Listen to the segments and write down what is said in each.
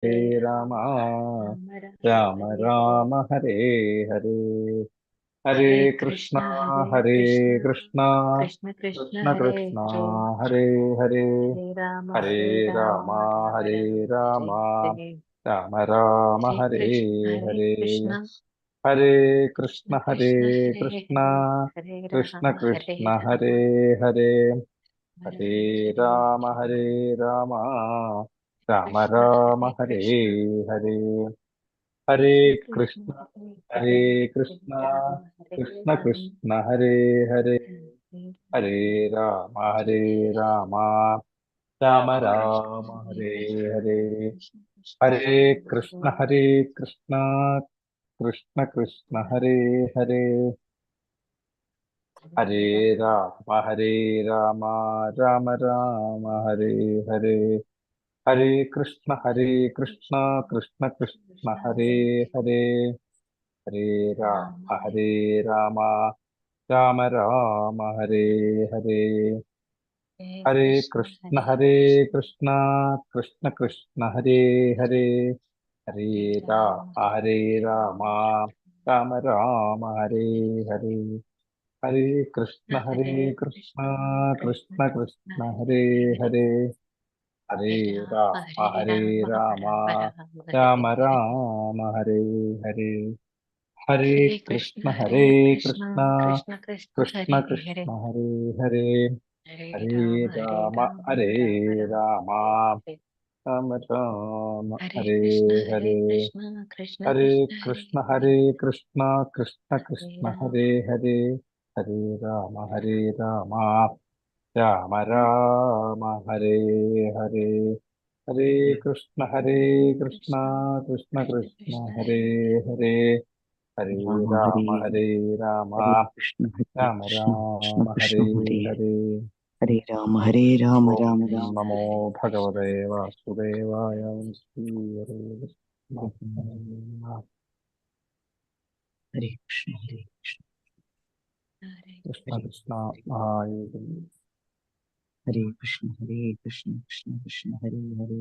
Rama Rama Rama Rama Hare Rama Hare Hare. Hare Hare Krishna Krishna Hare Hare Krishna Krishna Krishna Krishna Krishna Hare Krishna Hare Hare Hare. Hare Rama Hare Hare Rama Rama Rama Hare Rama Hare Rama Hare. Rama Rama Hare Hare Krishna Hare Hare. Krishna Hare Krishna Krishna Hare Krishna Hare Krishna Hare. Hare Krishna Rama Hare Krishna Rama Hare Hare. Rama Hare Rama Hare Rama Hare. Hare Rama Rama Krishna Rama Hare Hare Krishna Hare. Hare Krishna Krishna Krishna Hare Hare Hare. Hare Krishna Rama Hare Krishna Rama Krishna Hare Hare. Hare Hare Rama Rama Hare Rama Rama Krishna Rama Hare Hare Krishna Hare. Krishna Krishna Hare Hare Krishna Hare. Hare Krishna Krishna Krishna Hare Hare. Hare Hare Rama Rama Hare Rama Rama Rama Hare Hare. Hare Krishna Hare Krishna Krishna Krishna Krishna Hare Hare Hare. Hare Rama Rama Hare Rama Rama Rama Hare Hare. Hare Hare Krishna Krishna Hare Hare Krishna Krishna Krishna Krishna Hare Hare. Hare Hare Rama Rama Hare Hare Rama Rama Rama Rama Hare Hare. Hare Krishna Hare Hare Krishna Krishna Krishna Krishna Krishna Krishna Hare Hare Hare. Hare. Hare Hare Rama Rama Hare Hare Rama Rama Rama Rama Hare Rama Hare. Rama Hare Hare. Hare Hare Krishna Krishna Hare Hare Krishna Krishna Krishna Krishna Krishna Hare Hare. Krishna Hare Hare. Hare Hare Rama Hare Rama Rama Hare Rama Rama Rama Hare Hare. Rama Rama Hare Hare Krishna Hare Hare. Krishna Krishna Hare Krishna Hare Krishna Hare. Hare Krishna Krishna Hare Krishna Rama Hare Hare. Hare Rama Hare Rama Rama Rama Hare Hare. Hare Krishna Hare Krishna Krishna Krishna Krishna Krishna Krishna Hare Hare Hare. Hare Rama Hare Rama Hare Rama Hare Krishna Hare Rama Krishna Krishna Rama Krishna Hare Hare Hare. Hare Rama Hare Rama ഓം Rama Rama Krishna നമോ ഹരേ കൃഷ്ണ ഭഗവതേ കൃഷ്ണ വാസുദേവായ. ശ്രീ ഹരേ കൃഷ്ണ. ഹരേ കൃഷ്ണ ഹരേ കൃഷ്ണ ഹരേ കൃഷ്ണ ഹരേ കൃഷ്ണ മഹായോഗി. ഹരേ കൃഷ്ണ ഹരേ കൃഷ്ണ കൃഷ്ണ കൃഷ്ണ ഹരേ ഹരേ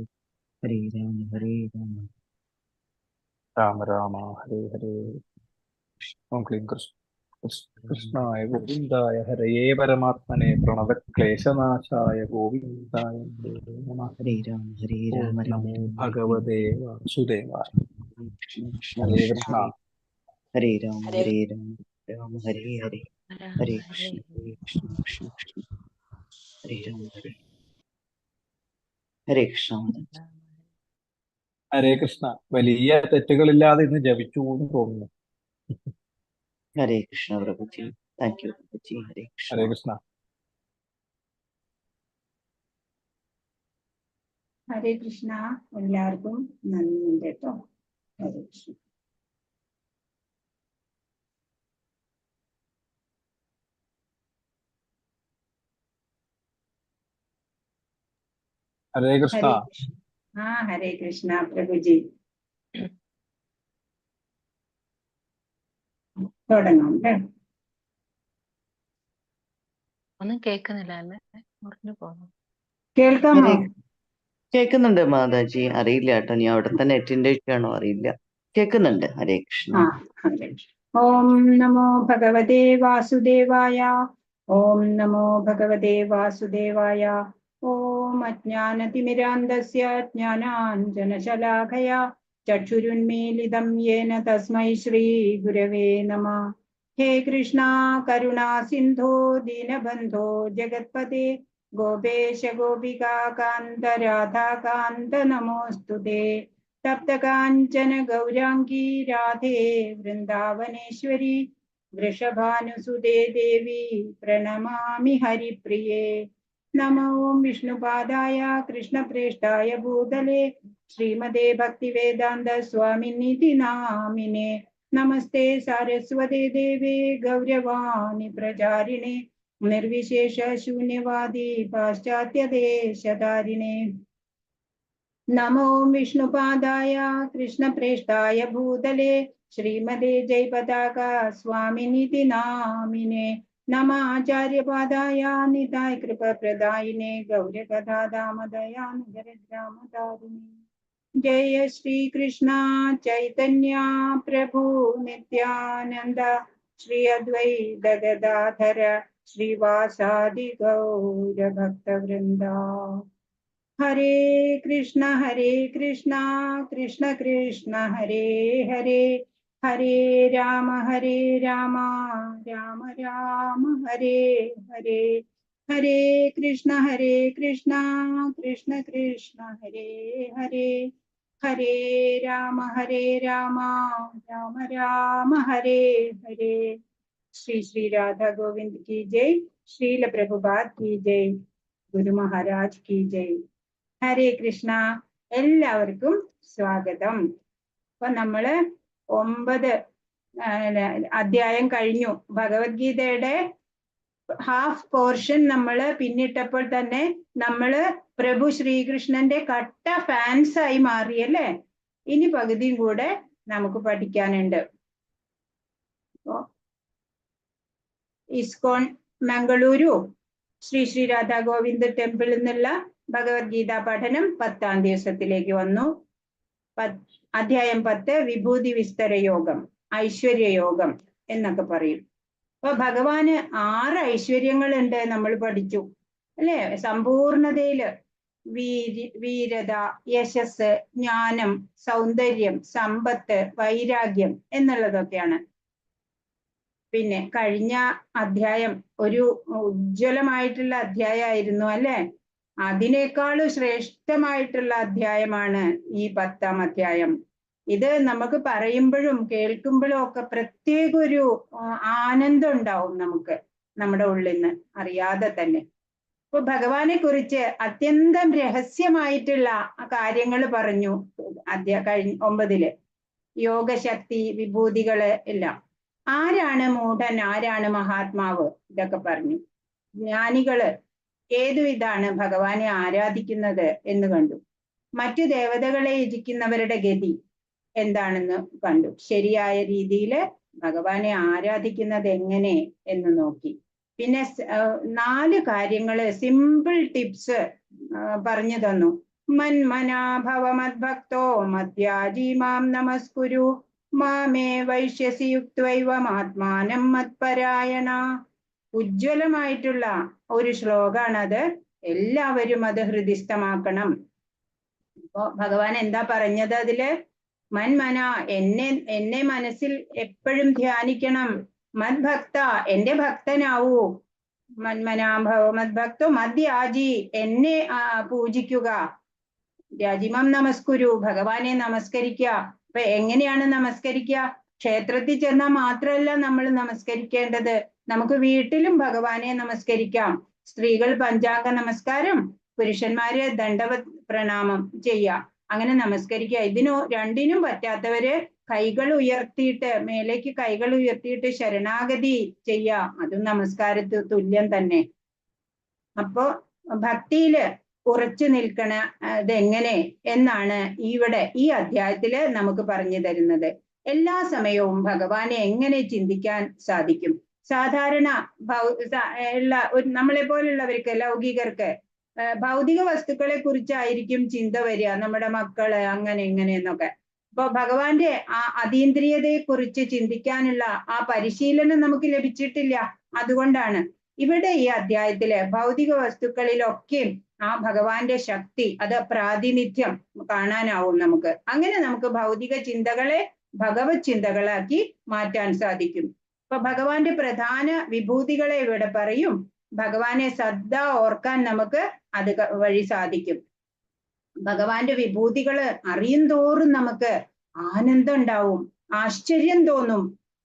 ഹരേ രാമ ഹരേ രാമ രാമ രാമ ഹരേ ഹരേ. ഓം ക്ലീം കൃഷ്ണ കൃഷ്ണായ ഗോവിന്ദായ ഹരയേ പരമാത്മനെ പ്രണതക്ലേശനാശായ ഗോവിന്ദായ നമഃ. ഹരേ രാമ ഹരേ ഓം രാമ രാമ നമോ രാമ ഹരേ ഭഗവതേ വാസുദേവായ. കൃഷ്ണ കൃഷ്ണ ഹരേ കൃഷ്ണ കൃഷ്ണ. ഹരേ ഹരേ രാമ ഹരേ ഹരേ രാമ രാമ ഹരേ ഹരേ രാമ ഹരേ ഹരേ കൃഷ്ണ ഹരേ കൃഷ്ണ കൃഷ്ണ കൃഷ്ണ ഹരേ രാമ ഹരേ ഹരേ കൃഷ്ണ. രാമ ഹരേ കൃഷ്ണ. വലിയ തെറ്റുകളില്ലാതെ ഇന്ന് ജപിച്ചു എന്ന് തോന്നുന്നു. ഹരേ Krishna പ്രഭുജി. Thank you Prabhuji. Hare Krishna. Hare Krishna. Hare Krishna. എല്ലാവർക്കും നന്ദിയുണ്ട് കേട്ടോ. ഹരേ കൃഷ്ണ. ഹരേ കൃഷ്ണ. ഹരേ കൃഷ്ണ. ആ ഹരേ കൃഷ്ണ പ്രഭുജി. തുടങ്ങാം അല്ലേ? ഒന്നും കേൾക്കുന്നില്ല അല്ലേ? മുറിഞ്ഞു പോന്നു. കേൾക്കാമോ? ഹരേ കേൾക്കുന്നുണ്ട് മാതാജി. അറിയില്ല കേട്ടോ, ഞാൻ അവിടുത്തെ നെറ്റിന്റെ ഇഷ്യൂ ആണോ അറിയില്ല. കേൾക്കുന്നുണ്ട്. ഹരേ കൃഷ്ണ. ആ ഹരേ കൃഷ്ണ. ഓം നമോ ഭഗവതേ വാസുദേവായ. ഓം നമോ ഭഗവതേ വാസുദേവായ. ഓം അജ്ഞാനതിമിരാന്ധസ്യ ജ്ഞാനാഞ്ജനശലാകയാ ചക്ഷുരുന്മീലിതം യേന തസ്മൈ ശ്രീ ഗുരവേ നമഃ. ഹേ കൃഷ്ണ കരുണാ സിന്ധോ ദീനബന്ധോ ജഗത്പതേ ഗോപേശ ഗോപികാ കാന്ത രാധാകാന്ത നമോസ്തുതേ. തപ്തകാഞ്ചന ഗൗരാംഗീ രാധേ വൃന്ദാവനേശ്വരി വൃഷഭാനുസുതേ ദേവി പ്രണമാമി ഹരിപ്രിയേ. നമോ വിഷ്ണുപാദായ കൃഷ്ണപ്രേഷ്ഠായ ഭൂതലേ ശ്രീമതേ ഭക്തിവേദാന്ത സ്വാമിനിതി നാമിനെ. നമസ്തേ സാരസ്വതേ ദേവേ ഗൗരവാണി പ്രചാരിണേ നിർവിശേഷ ശൂന്യവാദി പാശ്ചാത്യദേശധാരിണേ. നമോ വിഷ്ണുപാദായ കൃഷ്ണപ്രേഷ്ഠായ ഭൂതലേ ശ്രീമതേ ജയപതാക സ്വാമിനിതി നാമിനെ. നമാചാര്യപാദായ നിതായ കൃപപ്രദായിനെ ഗൗരകഥാദാമദയാനഗരഗ്രാമധാരിണേ. ജയ ശ്രീകൃഷ്ണ ചൈതന്യ പ്രഭു നിത്യാനന്ദ ശ്രീ അദ്വൈത ഗദാധര ശ്രീവാസാദി ഗൗരഭക്തവൃന്ദ. ഹരേ കൃഷ്ണ ഹരേ കൃഷ്ണ കൃഷ്ണ കൃഷ്ണ ഹരേ ഹരേ, ഹരേ രാമ ഹരേ രാമ രാമ രാമ ഹരേ ഹരേ, ഹരേ കൃഷ്ണ ഹരേ കൃഷ്ണ കൃഷ്ണ കൃഷ്ണ ഹരേ ഹരേ, ഹരേ രാമ ഹരേ രാമ രാമ രാമ ഹരേ ഹരേ. ശ്രീ ശ്രീ രാധാ ഗോവിന്ദ് കി ജയ്, ശ്രീല പ്രഭുപാദ് കി ജയ്, ഗുരു മഹാരാജ് കി ജയ്. ഹരേ കൃഷ്ണ. എല്ലാവർക്കും സ്വാഗതം. അപ്പൊ നമ്മള് 9 അധ്യായം കഴിഞ്ഞു. ഭഗവത്ഗീതയുടെ ഹാഫ് പോർഷൻ നമ്മള് പിന്നിട്ടപ്പോൾ തന്നെ നമ്മള് പ്രഭു ശ്രീകൃഷ്ണന്റെ കട്ട ഫാൻസ് ആയി മാറിയല്ലേ? ഇനി പകുതിയും കൂടെ നമുക്ക് പഠിക്കാനുണ്ട്. അപ്പോ ഇസ്കോൺ മംഗളൂരു ശ്രീ ശ്രീ രാധാ ഗോവിന്ദ് ടെമ്പിളിൽ നിന്നുള്ള ഭഗവത്ഗീത പഠനം 10-ാം ദിവസത്തിലേക്ക് വന്നു. അധ്യായം 10, വിഭൂതി വിസ്തര യോഗം, ഐശ്വര്യ യോഗം എന്നൊക്കെ പറയും. അപ്പൊ ഭഗവാന് 6 ഐശ്വര്യങ്ങളുണ്ട് നമ്മൾ പഠിച്ചു അല്ലെ? സമ്പൂർണതയില് വീരത, യശസ്, ജ്ഞാനം, സൗന്ദര്യം, സമ്പത്ത്, വൈരാഗ്യം എന്നുള്ളതൊക്കെയാണ്. പിന്നെ കഴിഞ്ഞ അധ്യായം ഒരു ഉജ്ജ്വലമായിട്ടുള്ള അധ്യായമായിരുന്നു അല്ലെ? അതിനേക്കാളും ശ്രേഷ്ഠമായിട്ടുള്ള അധ്യായമാണ് ഈ 10-ാം അധ്യായം. ഇത് നമുക്ക് പറയുമ്പോഴും കേൾക്കുമ്പോഴും ഒക്കെ പ്രത്യേക ഒരു ആനന്ദം ഉണ്ടാവും നമുക്ക് നമ്മുടെ ഉള്ളിൽ നിന്ന് അറിയാതെ തന്നെ. അപ്പൊ ഭഗവാനെ കുറിച്ച് അത്യന്തം രഹസ്യമായിട്ടുള്ള കാര്യങ്ങൾ പറഞ്ഞു കഴിഞ്ഞ 9-ല്. യോഗശക്തി, വിഭൂതികള് എല്ലാം. ആരാണ് മൂഢൻ, ആരാണ് മഹാത്മാവ്, ഇതൊക്കെ പറഞ്ഞു. ജ്ഞാനികള് ഏതു വിധാണ് ഭഗവാനെ ആരാധിക്കുന്നത് എന്ന് കണ്ടു. മറ്റു ദേവതകളെ യജിക്കുന്നവരുടെ ഗതി എന്താണെന്ന് കണ്ടു. ശരിയായ രീതിയിൽ ഭഗവാനെ ആരാധിക്കുന്നത് എങ്ങനെ എന്ന് നോക്കി. പിന്നെ 4 കാര്യങ്ങള് സിമ്പിൾ ടിപ്സ് പറഞ്ഞു തന്നു. മന്മനാഭവ മദ്ഭക്തോ മദ്യാജി മാം നമസ്കുരു മാമേ വൈശ്യസി യുക്ത്വൈവമാത്മാനം മത്പരായണ. ഉജ്ജ്വലമായിട്ടുള്ള ഒരു ശ്ലോകാണത്. എല്ലാവരും അത് ഹൃദിസ്ഥമാക്കണം. അപ്പൊ ഭഗവാൻ എന്താ പറഞ്ഞത് അതില്? മന്മന, എന്നെ മനസ്സിൽ എപ്പോഴും ധ്യാനിക്കണം. മദ്ഭക്ത, എന്റെ ഭക്തനാവൂ. മന്മനാഭവ മദ്ഭക്തോ മദ്യാജി, എന്നെ പൂജിക്കുക. രാജിമം നമസ്കുരു, ഭഗവാനെ നമസ്കരിക്കുക. അപ്പൊ എങ്ങനെയാണ് നമസ്കരിക്കുക? ക്ഷേത്രത്തിൽ ചെന്നാൽ മാത്രമല്ല നമ്മൾ നമസ്കരിക്കേണ്ടത്, നമുക്ക് വീട്ടിലും ഭഗവാനെ നമസ്കരിക്കാം. സ്ത്രീകൾ പഞ്ചാംഗ നമസ്കാരം, പുരുഷന്മാര് ദണ്ഡവത് പ്രണാമം ചെയ്യാം. അങ്ങനെ നമസ്കരിക്കുക. ഇതിനോ രണ്ടിനും പറ്റാത്തവര് കൈകൾ ഉയർത്തിയിട്ട്, മേലേക്ക് കൈകൾ ഉയർത്തിയിട്ട് ശരണാഗതി ചെയ്യാ. അതും നമസ്കാരത്തിന് തുല്യം തന്നെ. അപ്പോ ഭക്തിയില് ഉറച്ചു നിൽക്കണ ഇതെങ്ങനെ എന്നാണ് ഇവിടെ ഈ അധ്യായത്തില് നമുക്ക് പറഞ്ഞു തരുന്നത്. എല്ലാ സമയവും ഭഗവാനെ എങ്ങനെ ചിന്തിക്കാൻ സാധിക്കും? സാധാരണ നമ്മളെ പോലുള്ളവർക്ക്, ലൗകികർക്ക് ഭൗതിക വസ്തുക്കളെ കുറിച്ചായിരിക്കും ചിന്ത വരിക, നമ്മുടെ മക്കള് അങ്ങനെ ഇങ്ങനെ എന്നൊക്കെ. അപ്പൊ ഭഗവാന്റെ ആ അതീന്ദ്രിയതയെ കുറിച്ച് ചിന്തിക്കാനുള്ള ആ പരിശീലനം നമുക്ക് ലഭിച്ചിട്ടില്ല. അതുകൊണ്ടാണ് ഇവിടെ ഈ അധ്യായത്തില് ഭൗതിക വസ്തുക്കളിലൊക്കെയും ആ ഭഗവാന്റെ ശക്തി, അത് പ്രാതിനിധ്യം കാണാനാവും നമുക്ക്. അങ്ങനെ നമുക്ക് ഭൗതിക ചിന്തകളെ ഭഗവത് ചിന്തകളാക്കി മാറ്റാൻ സാധിക്കും. അപ്പൊ ഭഗവാന്റെ പ്രധാന വിഭൂതികളെ ഇവിടെ പറയും. ഭഗവാനെ സദാ ഓർക്കാൻ നമുക്ക് അത് വഴി സാധിക്കും. ഭഗവാന്റെ വിഭൂതികള് അറിയും തോറും നമുക്ക് ആനന്ദം ഉണ്ടാവും, ആശ്ചര്യം തോന്നും.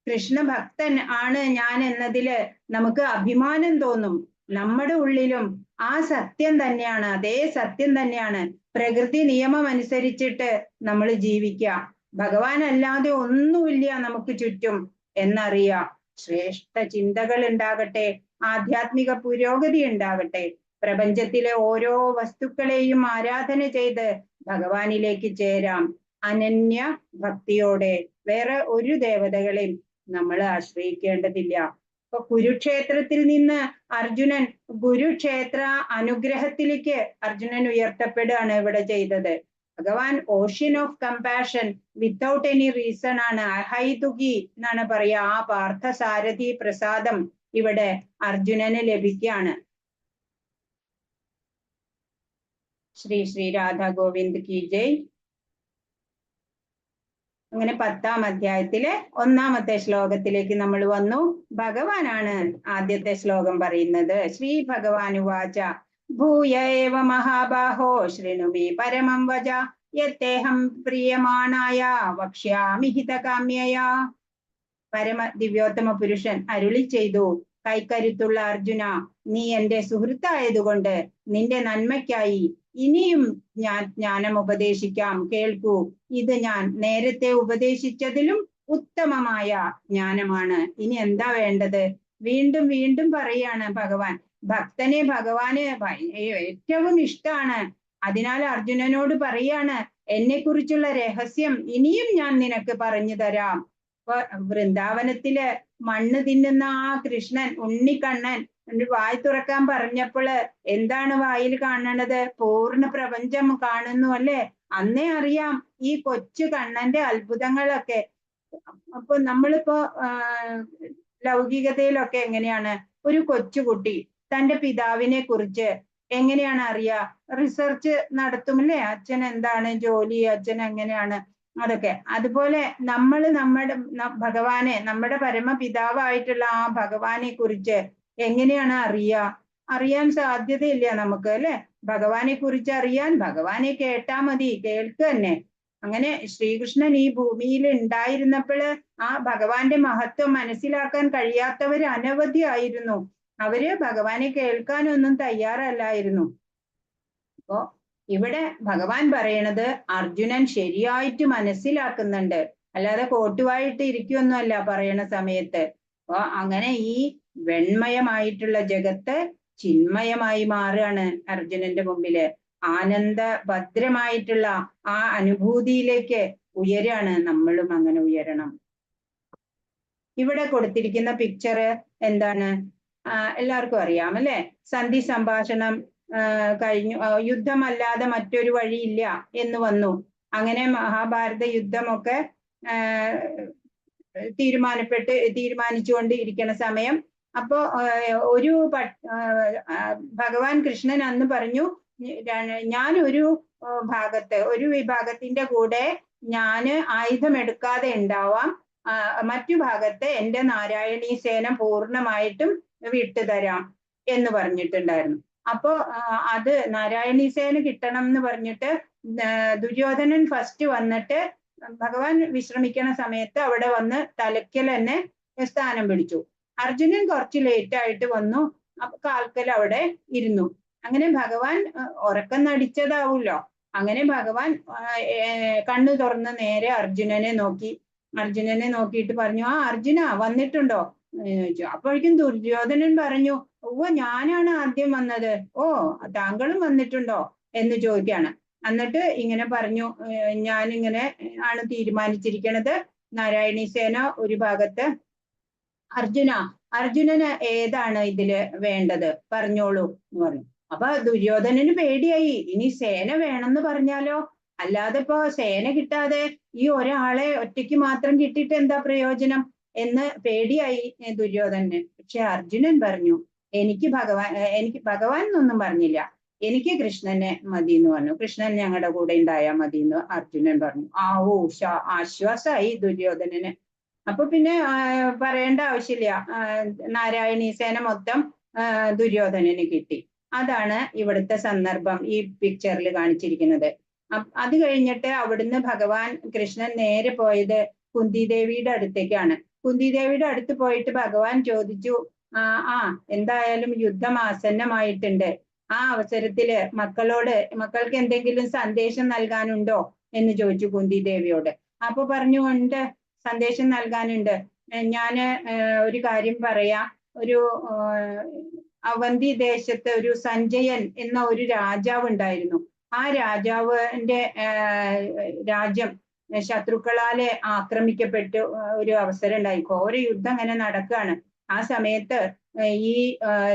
കൃഷ്ണഭക്തൻ ആണ് ഞാൻ എന്നതില് നമുക്ക് അഭിമാനം തോന്നും. നമ്മുടെ ഉള്ളിലും ആ സത്യം തന്നെയാണ്, അതേ സത്യം തന്നെയാണ്. പ്രകൃതി നിയമം അനുസരിച്ചിട്ട് നമ്മൾ ജീവിക്കുക. ഭഗവാൻ അല്ലാതെ ഒന്നുമില്ല നമുക്ക് ചുറ്റും എന്നറിയാം. ശ്രേഷ്ഠ ചിന്തകൾ ഉണ്ടാകട്ടെ, ആധ്യാത്മിക പുരോഗതി ഉണ്ടാകട്ടെ. പ്രപഞ്ചത്തിലെ ഓരോ വസ്തുക്കളെയും ആരാധന ചെയ്ത് ഭഗവാനിലേക്ക് ചേരാം. അനന്യ ഭക്തിയോടെ വേറെ ഒരു ദേവതകളെയും നമ്മൾ ആശ്രയിക്കേണ്ടതില്ല. അപ്പൊ കുരുക്ഷേത്രത്തിൽ നിന്ന് അർജുനൻ ഗുരുക്ഷേത്ര അനുഗ്രഹത്തിലേക്ക് അർജുനൻ ഉയർത്തപ്പെടുകയാണ് ഇവിടെ ചെയ്തത്. ഭഗവാൻ ocean of compassion without any reason ആണ്. അഹൈതുകി എന്നാണ് പറയാ. ആ പാർത്ഥസാരഥി പ്രസാദം ഇവിടെ അർജുനന് ലഭിക്കുകയാണ്. ശ്രീ ശ്രീ രാധാ ഗോവിന്ദ് കി ജയ്. അങ്ങനെ 10-ാം അധ്യായത്തിലെ 1-ാമത്തെ ശ്ലോകത്തിലേക്ക് നമ്മൾ വന്നു. ഭഗവാനാണ് ആദ്യത്തെ ശ്ലോകം പറയുന്നത്. ശ്രീ ഭഗവാനുവാച ഭൂയ ഏവ മഹാബാഹോ ശൃണു മേ പരമം വച യത്തേഹം പ്രിയമാണായ വക്ഷ്യാമി ഹിതകാമ്യയാ. പരമ ദിവ്യോത്തമ പുരുഷൻ അരുളി ചെയ്തു, കൈക്കരുത്തുള്ള അർജുന, നീ എന്റെ സുഹൃത്തായതുകൊണ്ട് നിന്റെ നന്മയ്ക്കായി ഇനിയും ഞാൻ ജ്ഞാനം ഉപദേശിക്കാം, കേൾക്കൂ. ഇത് ഞാൻ നേരത്തെ ഉപദേശിച്ചതിലും ഉത്തമമായ ജ്ഞാനമാണ്. ഇനി എന്താ വേണ്ടത്? വീണ്ടും വീണ്ടും പറയാണ് ഭഗവാൻ. ഭക്തനെ ഭഗവാന് ഏറ്റവും ഇഷ്ടമാണ്. അതിനാൽ അർജുനനോട് പറയാണ്, എന്നെ കുറിച്ചുള്ള രഹസ്യം ഇനിയും ഞാൻ നിനക്ക് പറഞ്ഞു തരാം. ഇപ്പൊ വൃന്ദാവനത്തില് മണ്ണ് തിന്നുന്ന ആ കൃഷ്ണൻ, ഉണ്ണിക്കണ്ണൻ വായി തുറക്കാൻ പറഞ്ഞപ്പോള് എന്താണ് വായിൽ കാണണത്? പൂർണ്ണ പ്രപഞ്ചം കാണുന്നു അല്ലെ? അന്നേ അറിയാം ഈ കൊച്ചു കണ്ണന്റെ അത്ഭുതങ്ങളൊക്കെ. അപ്പൊ നമ്മളിപ്പോ ലൗകികതയിലൊക്കെ എങ്ങനെയാണ് ഒരു കൊച്ചുകുട്ടി തന്റെ പിതാവിനെ കുറിച്ച് എങ്ങനെയാണ് അറിയാ? റിസർച്ച് നടത്തുമല്ലേ? അച്ഛൻ എന്താണ് ജോലി, അച്ഛൻ എങ്ങനെയാണ്, അതൊക്കെ. അതുപോലെ നമ്മൾ നമ്മുടെ ഭഗവാനെ, നമ്മുടെ പരമപിതാവായിട്ടുള്ള ആ ഭഗവാനെ കുറിച്ച് എങ്ങനെയാണ് അറിയാ? അറിയാൻ സാധ്യതയില്ല നമുക്ക് അല്ലെ? ഭഗവാനെ കുറിച്ച് അറിയാൻ ഭഗവാനെ കേട്ടാ മതി, കേൾക്കുക തന്നെ. അങ്ങനെ ശ്രീകൃഷ്ണൻ ഈ ഭൂമിയിൽ ഉണ്ടായിരുന്നപ്പോഴ് ആ ഭഗവാന്റെ മഹത്വം മനസ്സിലാക്കാൻ കഴിയാത്തവര് അനവധി ആയിരുന്നു. അവര് ഭഗവാനെ കേൾക്കാനൊന്നും തയ്യാറല്ലായിരുന്നു. അപ്പോ ഇവിടെ ഭഗവാൻ പറയണത് അർജുനൻ ശരിയായിട്ട് മനസ്സിലാക്കുന്നുണ്ട്, അല്ലാതെ കോട്ടുവായിട്ട് ഇരിക്കുവൊന്നുമല്ല പറയണ സമയത്ത്. അപ്പൊ അങ്ങനെ ഈ വെണ്മയമായിട്ടുള്ള ജഗത്ത് ചിന്മയമായി മാറുകയാണ് അർജുനന്റെ മുമ്പില്. ആനന്ദ ഭദ്രമായിട്ടുള്ള ആ അനുഭൂതിയിലേക്ക് ഉയരാണ്. നമ്മളും അങ്ങനെ ഉയരണം. ഇവിടെ കൊടുത്തിരിക്കുന്ന പിക്ചർ എന്താണ്? എല്ലാവർക്കും അറിയാം അല്ലെ? സന്ധി സംഭാഷണം കഴിഞ്ഞു, യുദ്ധമല്ലാതെ മറ്റൊരു വഴിയില്ല എന്ന് വന്നു. അങ്ങനെ മഹാഭാരത യുദ്ധമൊക്കെ തീരുമാനിച്ചുകൊണ്ട് ഇരിക്കണ സമയം. അപ്പോ ഒരു ഭഗവാൻ കൃഷ്ണൻ അന്ന് പറഞ്ഞു, ഞാൻ ഒരു ഭാഗത്ത്, ഒരു വിഭാഗത്തിന്റെ കൂടെ ഞാന് ആയുധമെടുക്കാതെ ഉണ്ടാവാം, മറ്റു ഭാഗത്ത് എന്റെ നാരായണീ സേന പൂർണ്ണമായിട്ടും വിട്ടുതരാം എന്ന് പറഞ്ഞിട്ടുണ്ടായിരുന്നു. അപ്പോ അത് നാരായണീ സേന കിട്ടണം എന്ന് പറഞ്ഞിട്ട് ദുര്യോധനൻ ഫസ്റ്റ് വന്നിട്ട് ഭഗവാൻ വിശ്രമിക്കണ സമയത്ത് അവിടെ വന്ന് തലയ്ക്കൽ തന്നെ സ്ഥാനം പിടിച്ചു. അർജുനൻ കുറച്ച് ലേറ്റ് ആയിട്ട് വന്നു, അപ്പൊ കാൽക്കൽ അവിടെ ഇരുന്നു. അങ്ങനെ ഭഗവാൻ ഉറക്കം നടിച്ചതാവൂല്ലോ. അങ്ങനെ ഭഗവാൻ കണ്ണു തുറന്ന് നേരെ അർജുനനെ നോക്കി. അർജുനനെ നോക്കിയിട്ട് പറഞ്ഞു, ആ അർജുന വന്നിട്ടുണ്ടോ ചോദിച്ചു. അപ്പോഴേക്കും ദുര്യോധനൻ പറഞ്ഞു, ഓ ഞാനാണ് ആദ്യം വന്നത്, ഓ താങ്കളും വന്നിട്ടുണ്ടോ എന്ന് ചോദിക്കാണ്. എന്നിട്ട് ഇങ്ങനെ പറഞ്ഞു, ഞാനിങ്ങനെ ആണ് തീരുമാനിച്ചിരിക്കണത്, നാരായണീ സേന ഒരു ഭാഗത്ത്, അർജുനന് ഏതാണ് ഇതില് വേണ്ടത് പറഞ്ഞോളൂ എന്ന് പറഞ്ഞു. അപ്പൊ ദുര്യോധനന് പേടിയായി, ഇനി സേന വേണമെന്ന് പറഞ്ഞാലോ, അല്ലാതെ ഇപ്പൊ സേന കിട്ടാതെ ഈ ഒരാളെ ഒറ്റയ്ക്ക് മാത്രം കിട്ടിയിട്ട് എന്താ പ്രയോജനം എന്ന് പേടിയായി ദുര്യോധനന്. പക്ഷെ അർജുനൻ പറഞ്ഞു, എനിക്ക് ഭഗവാൻ എന്നൊന്നും പറഞ്ഞില്ല, എനിക്ക് കൃഷ്ണനെ മതി എന്ന് പറഞ്ഞു. കൃഷ്ണൻ ഞങ്ങളുടെ കൂടെ ഉണ്ടായാ മതി എന്ന് അർജുനൻ പറഞ്ഞു. ആ ഓ ആശ്വാസമായി ദുര്യോധനന്. അപ്പൊ പിന്നെ പറയേണ്ട ആവശ്യമില്ല, നാരായണീ സേന മൊത്തം ദുര്യോധനന് കിട്ടി. അതാണ് ഇവിടുത്തെ സന്ദർഭം ഈ പിക്ചറിൽ കാണിച്ചിരിക്കുന്നത്. അത് കഴിഞ്ഞിട്ട് അവിടുന്ന് ഭഗവാൻ കൃഷ്ണൻ നേരെ പോയത് കുന്തിദേവിയുടെ അടുത്തേക്കാണ്. കുന്തിദേവിയുടെ അടുത്ത് പോയിട്ട് ഭഗവാൻ ചോദിച്ചു, ആ ആ എന്തായാലും യുദ്ധം ആസന്നമായിട്ടുണ്ട്, ആ അവസരത്തില് മക്കൾക്ക് എന്തെങ്കിലും സന്ദേശം നൽകാനുണ്ടോ എന്ന് ചോദിച്ചു കുന്തിദേവിയോട്. അപ്പൊ പറഞ്ഞു, ഉണ്ട്, സന്ദേശം നൽകാനുണ്ട്. ഞാന് ഒരു കാര്യം പറയാ. ഒരു അവന്തി ദേശത്ത് ഒരു സഞ്ജയൻ എന്ന ഒരു രാജാവ് ഉണ്ടായിരുന്നു. ആ രാജാവിന്റെ രാജ്യം ശത്രുക്കളാലെ ആക്രമിക്കപ്പെട്ടു ഒരു അവസരം ഉണ്ടായി. ഘോര യുദ്ധം അങ്ങനെ നടക്കുകയാണ്. ആ സമയത്ത് ഈ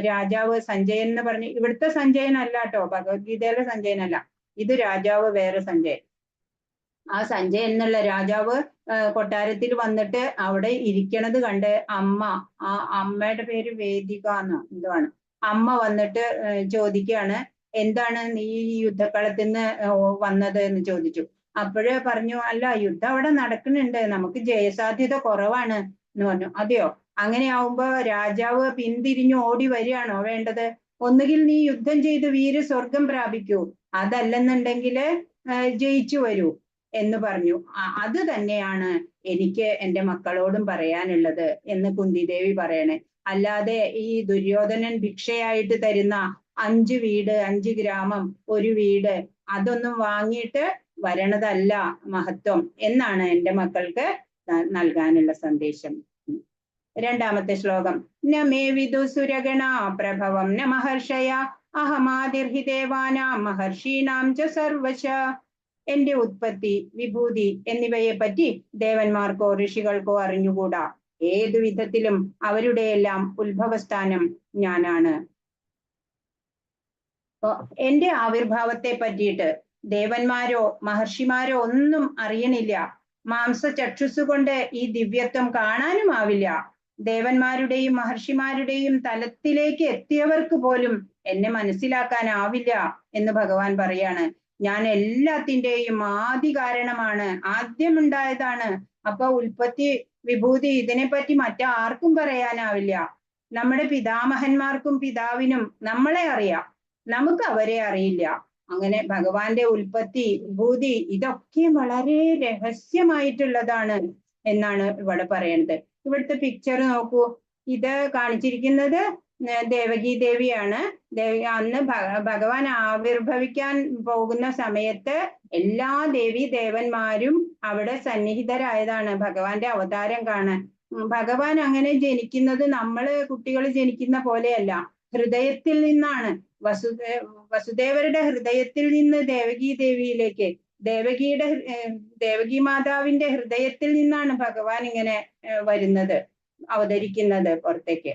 രാജാവ് സഞ്ജയൻ എന്ന് പറഞ്ഞു, ഇവിടുത്തെ സഞ്ജയൻ അല്ല കേട്ടോ, ഭഗവത്ഗീതയിലെ സഞ്ജയനല്ല, ഇത് രാജാവ് വേറെ സഞ്ജയൻ. ആ സഞ്ജയൻ എന്നുള്ള രാജാവ് കൊട്ടാരത്തിൽ വന്നിട്ട് അവിടെ ഇരിക്കണത് കണ്ട് അമ്മ, ആ അമ്മയുടെ പേര് വേദിക എന്നോ എന്തുവാണ്, അമ്മ വന്നിട്ട് ചോദിക്കുകയാണ്, എന്താണ് നീ ഈ യുദ്ധക്കളത്തിൽ നിന്ന് വന്നത് എന്ന് ചോദിച്ചു. അപ്പോഴേ പറഞ്ഞു, അല്ല യുദ്ധം അവിടെ നടക്കുന്നുണ്ട്, നമുക്ക് ജയസാധ്യത കുറവാണ് എന്ന് പറഞ്ഞു. അതെയോ, അങ്ങനെയാവുമ്പോ രാജാവ് പിന്തിരിഞ്ഞു ഓടി വരികയാണോ വേണ്ടത്? ഒന്നുകിൽ നീ യുദ്ധം ചെയ്ത് വീരസ്വർഗം പ്രാപിക്കൂ, അതല്ലെന്നുണ്ടെങ്കില് ജയിച്ചു വരൂ എന്ന് പറഞ്ഞു. അത് തന്നെയാണ് എനിക്ക് എന്റെ മക്കളോടും പറയാനുള്ളത് എന്ന് കുന്തിദേവി പറയണേ. അല്ലാതെ ഈ ദുര്യോധനൻ ഭിക്ഷയായിട്ട് തരുന്ന 5 വീട്, 5 ഗ്രാമം, 1 വീട് അതൊന്നും വാങ്ങിയിട്ട് വരണതല്ല മഹത്വം എന്നാണ് എന്റെ മക്കൾക്ക് നൽകാനുള്ള സന്ദേശം. രണ്ടാമത്തെ ശ്ലോകം. ന മേ വിദു സുരഗണ പ്രഭവം ന മഹർഷയ അഹമാതിർഹി ദേവാനാം മഹർഷീണാം ച സർവശ. എന്റെ ഉത്പത്തി, വിഭൂതി എന്നിവയെ പറ്റി ദേവന്മാർക്കോ ഋഷികൾക്കോ അറിഞ്ഞുകൂടാ. ഏതു വിധത്തിലും അവരുടെയെല്ലാം ഉത്ഭവസ്ഥാനം ഞാനാണ്. എന്റെ ആവിർഭാവത്തെ പറ്റിയിട്ട് ദേവന്മാരോ മഹർഷിമാരോ ഒന്നും അറിയണില്ല. മാംസ ചക്ഷുസ് കൊണ്ട് ഈ ദിവ്യത്വം കാണാനും ആവില്ല. ദേവന്മാരുടെയും മഹർഷിമാരുടെയും തലത്തിലേക്ക് എത്തിയവർക്ക് പോലും എന്നെ മനസ്സിലാക്കാനാവില്ല എന്ന് ഭഗവാൻ പറയാണ്. ഞാൻ എല്ലാത്തിന്റെയും ആദി കാരണമാണ്, ആദ്യമുണ്ടായതാണ്. അപ്പൊ ഉൽപ്പത്തി, വിഭൂതി ഇതിനെപ്പറ്റി മറ്റാർക്കും പറയാനാവില്ല. നമ്മുടെ പിതാമഹന്മാർക്കും പിതാവിനും നമ്മളെ അറിയാം, നമുക്ക് അവരെ അറിയില്ല. അങ്ങനെ ഭഗവാന്റെ ഉൽപ്പത്തി, വിഭൂതി ഇതൊക്കെ വളരെ രഹസ്യമായിട്ടുള്ളതാണ് എന്നാണ് ഇവിടെ പറയണത്. ഇവിടുത്തെ പിക്ചർ നോക്കൂ. ഇത് കാണിച്ചിരിക്കുന്നത് ദേവകി ദേവിയാണ്. ദേവി അന്ന് ഭഗവാൻ ആവിർഭവിക്കാൻ പോകുന്ന സമയത്ത് എല്ലാ ദേവി ദേവന്മാരും അവിടെ സന്നിഹിതരായതാണ് ഭഗവാന്റെ അവതാരം കാണാൻ. ഭഗവാൻ അങ്ങനെ ജനിക്കുന്നത് നമ്മള് കുട്ടികൾ ജനിക്കുന്ന പോലെയല്ല, ഹൃദയത്തിൽ നിന്നാണ്. വസുദേവരുടെ ഹൃദയത്തിൽ നിന്ന് ദേവകി ദേവിയിലേക്ക്, ദേവകി മാതാവിന്റെ ഹൃദയത്തിൽ നിന്നാണ് ഭഗവാൻ ഇങ്ങനെ വരുന്നത്, അവതരിക്കുന്നത് പുറത്തേക്ക്.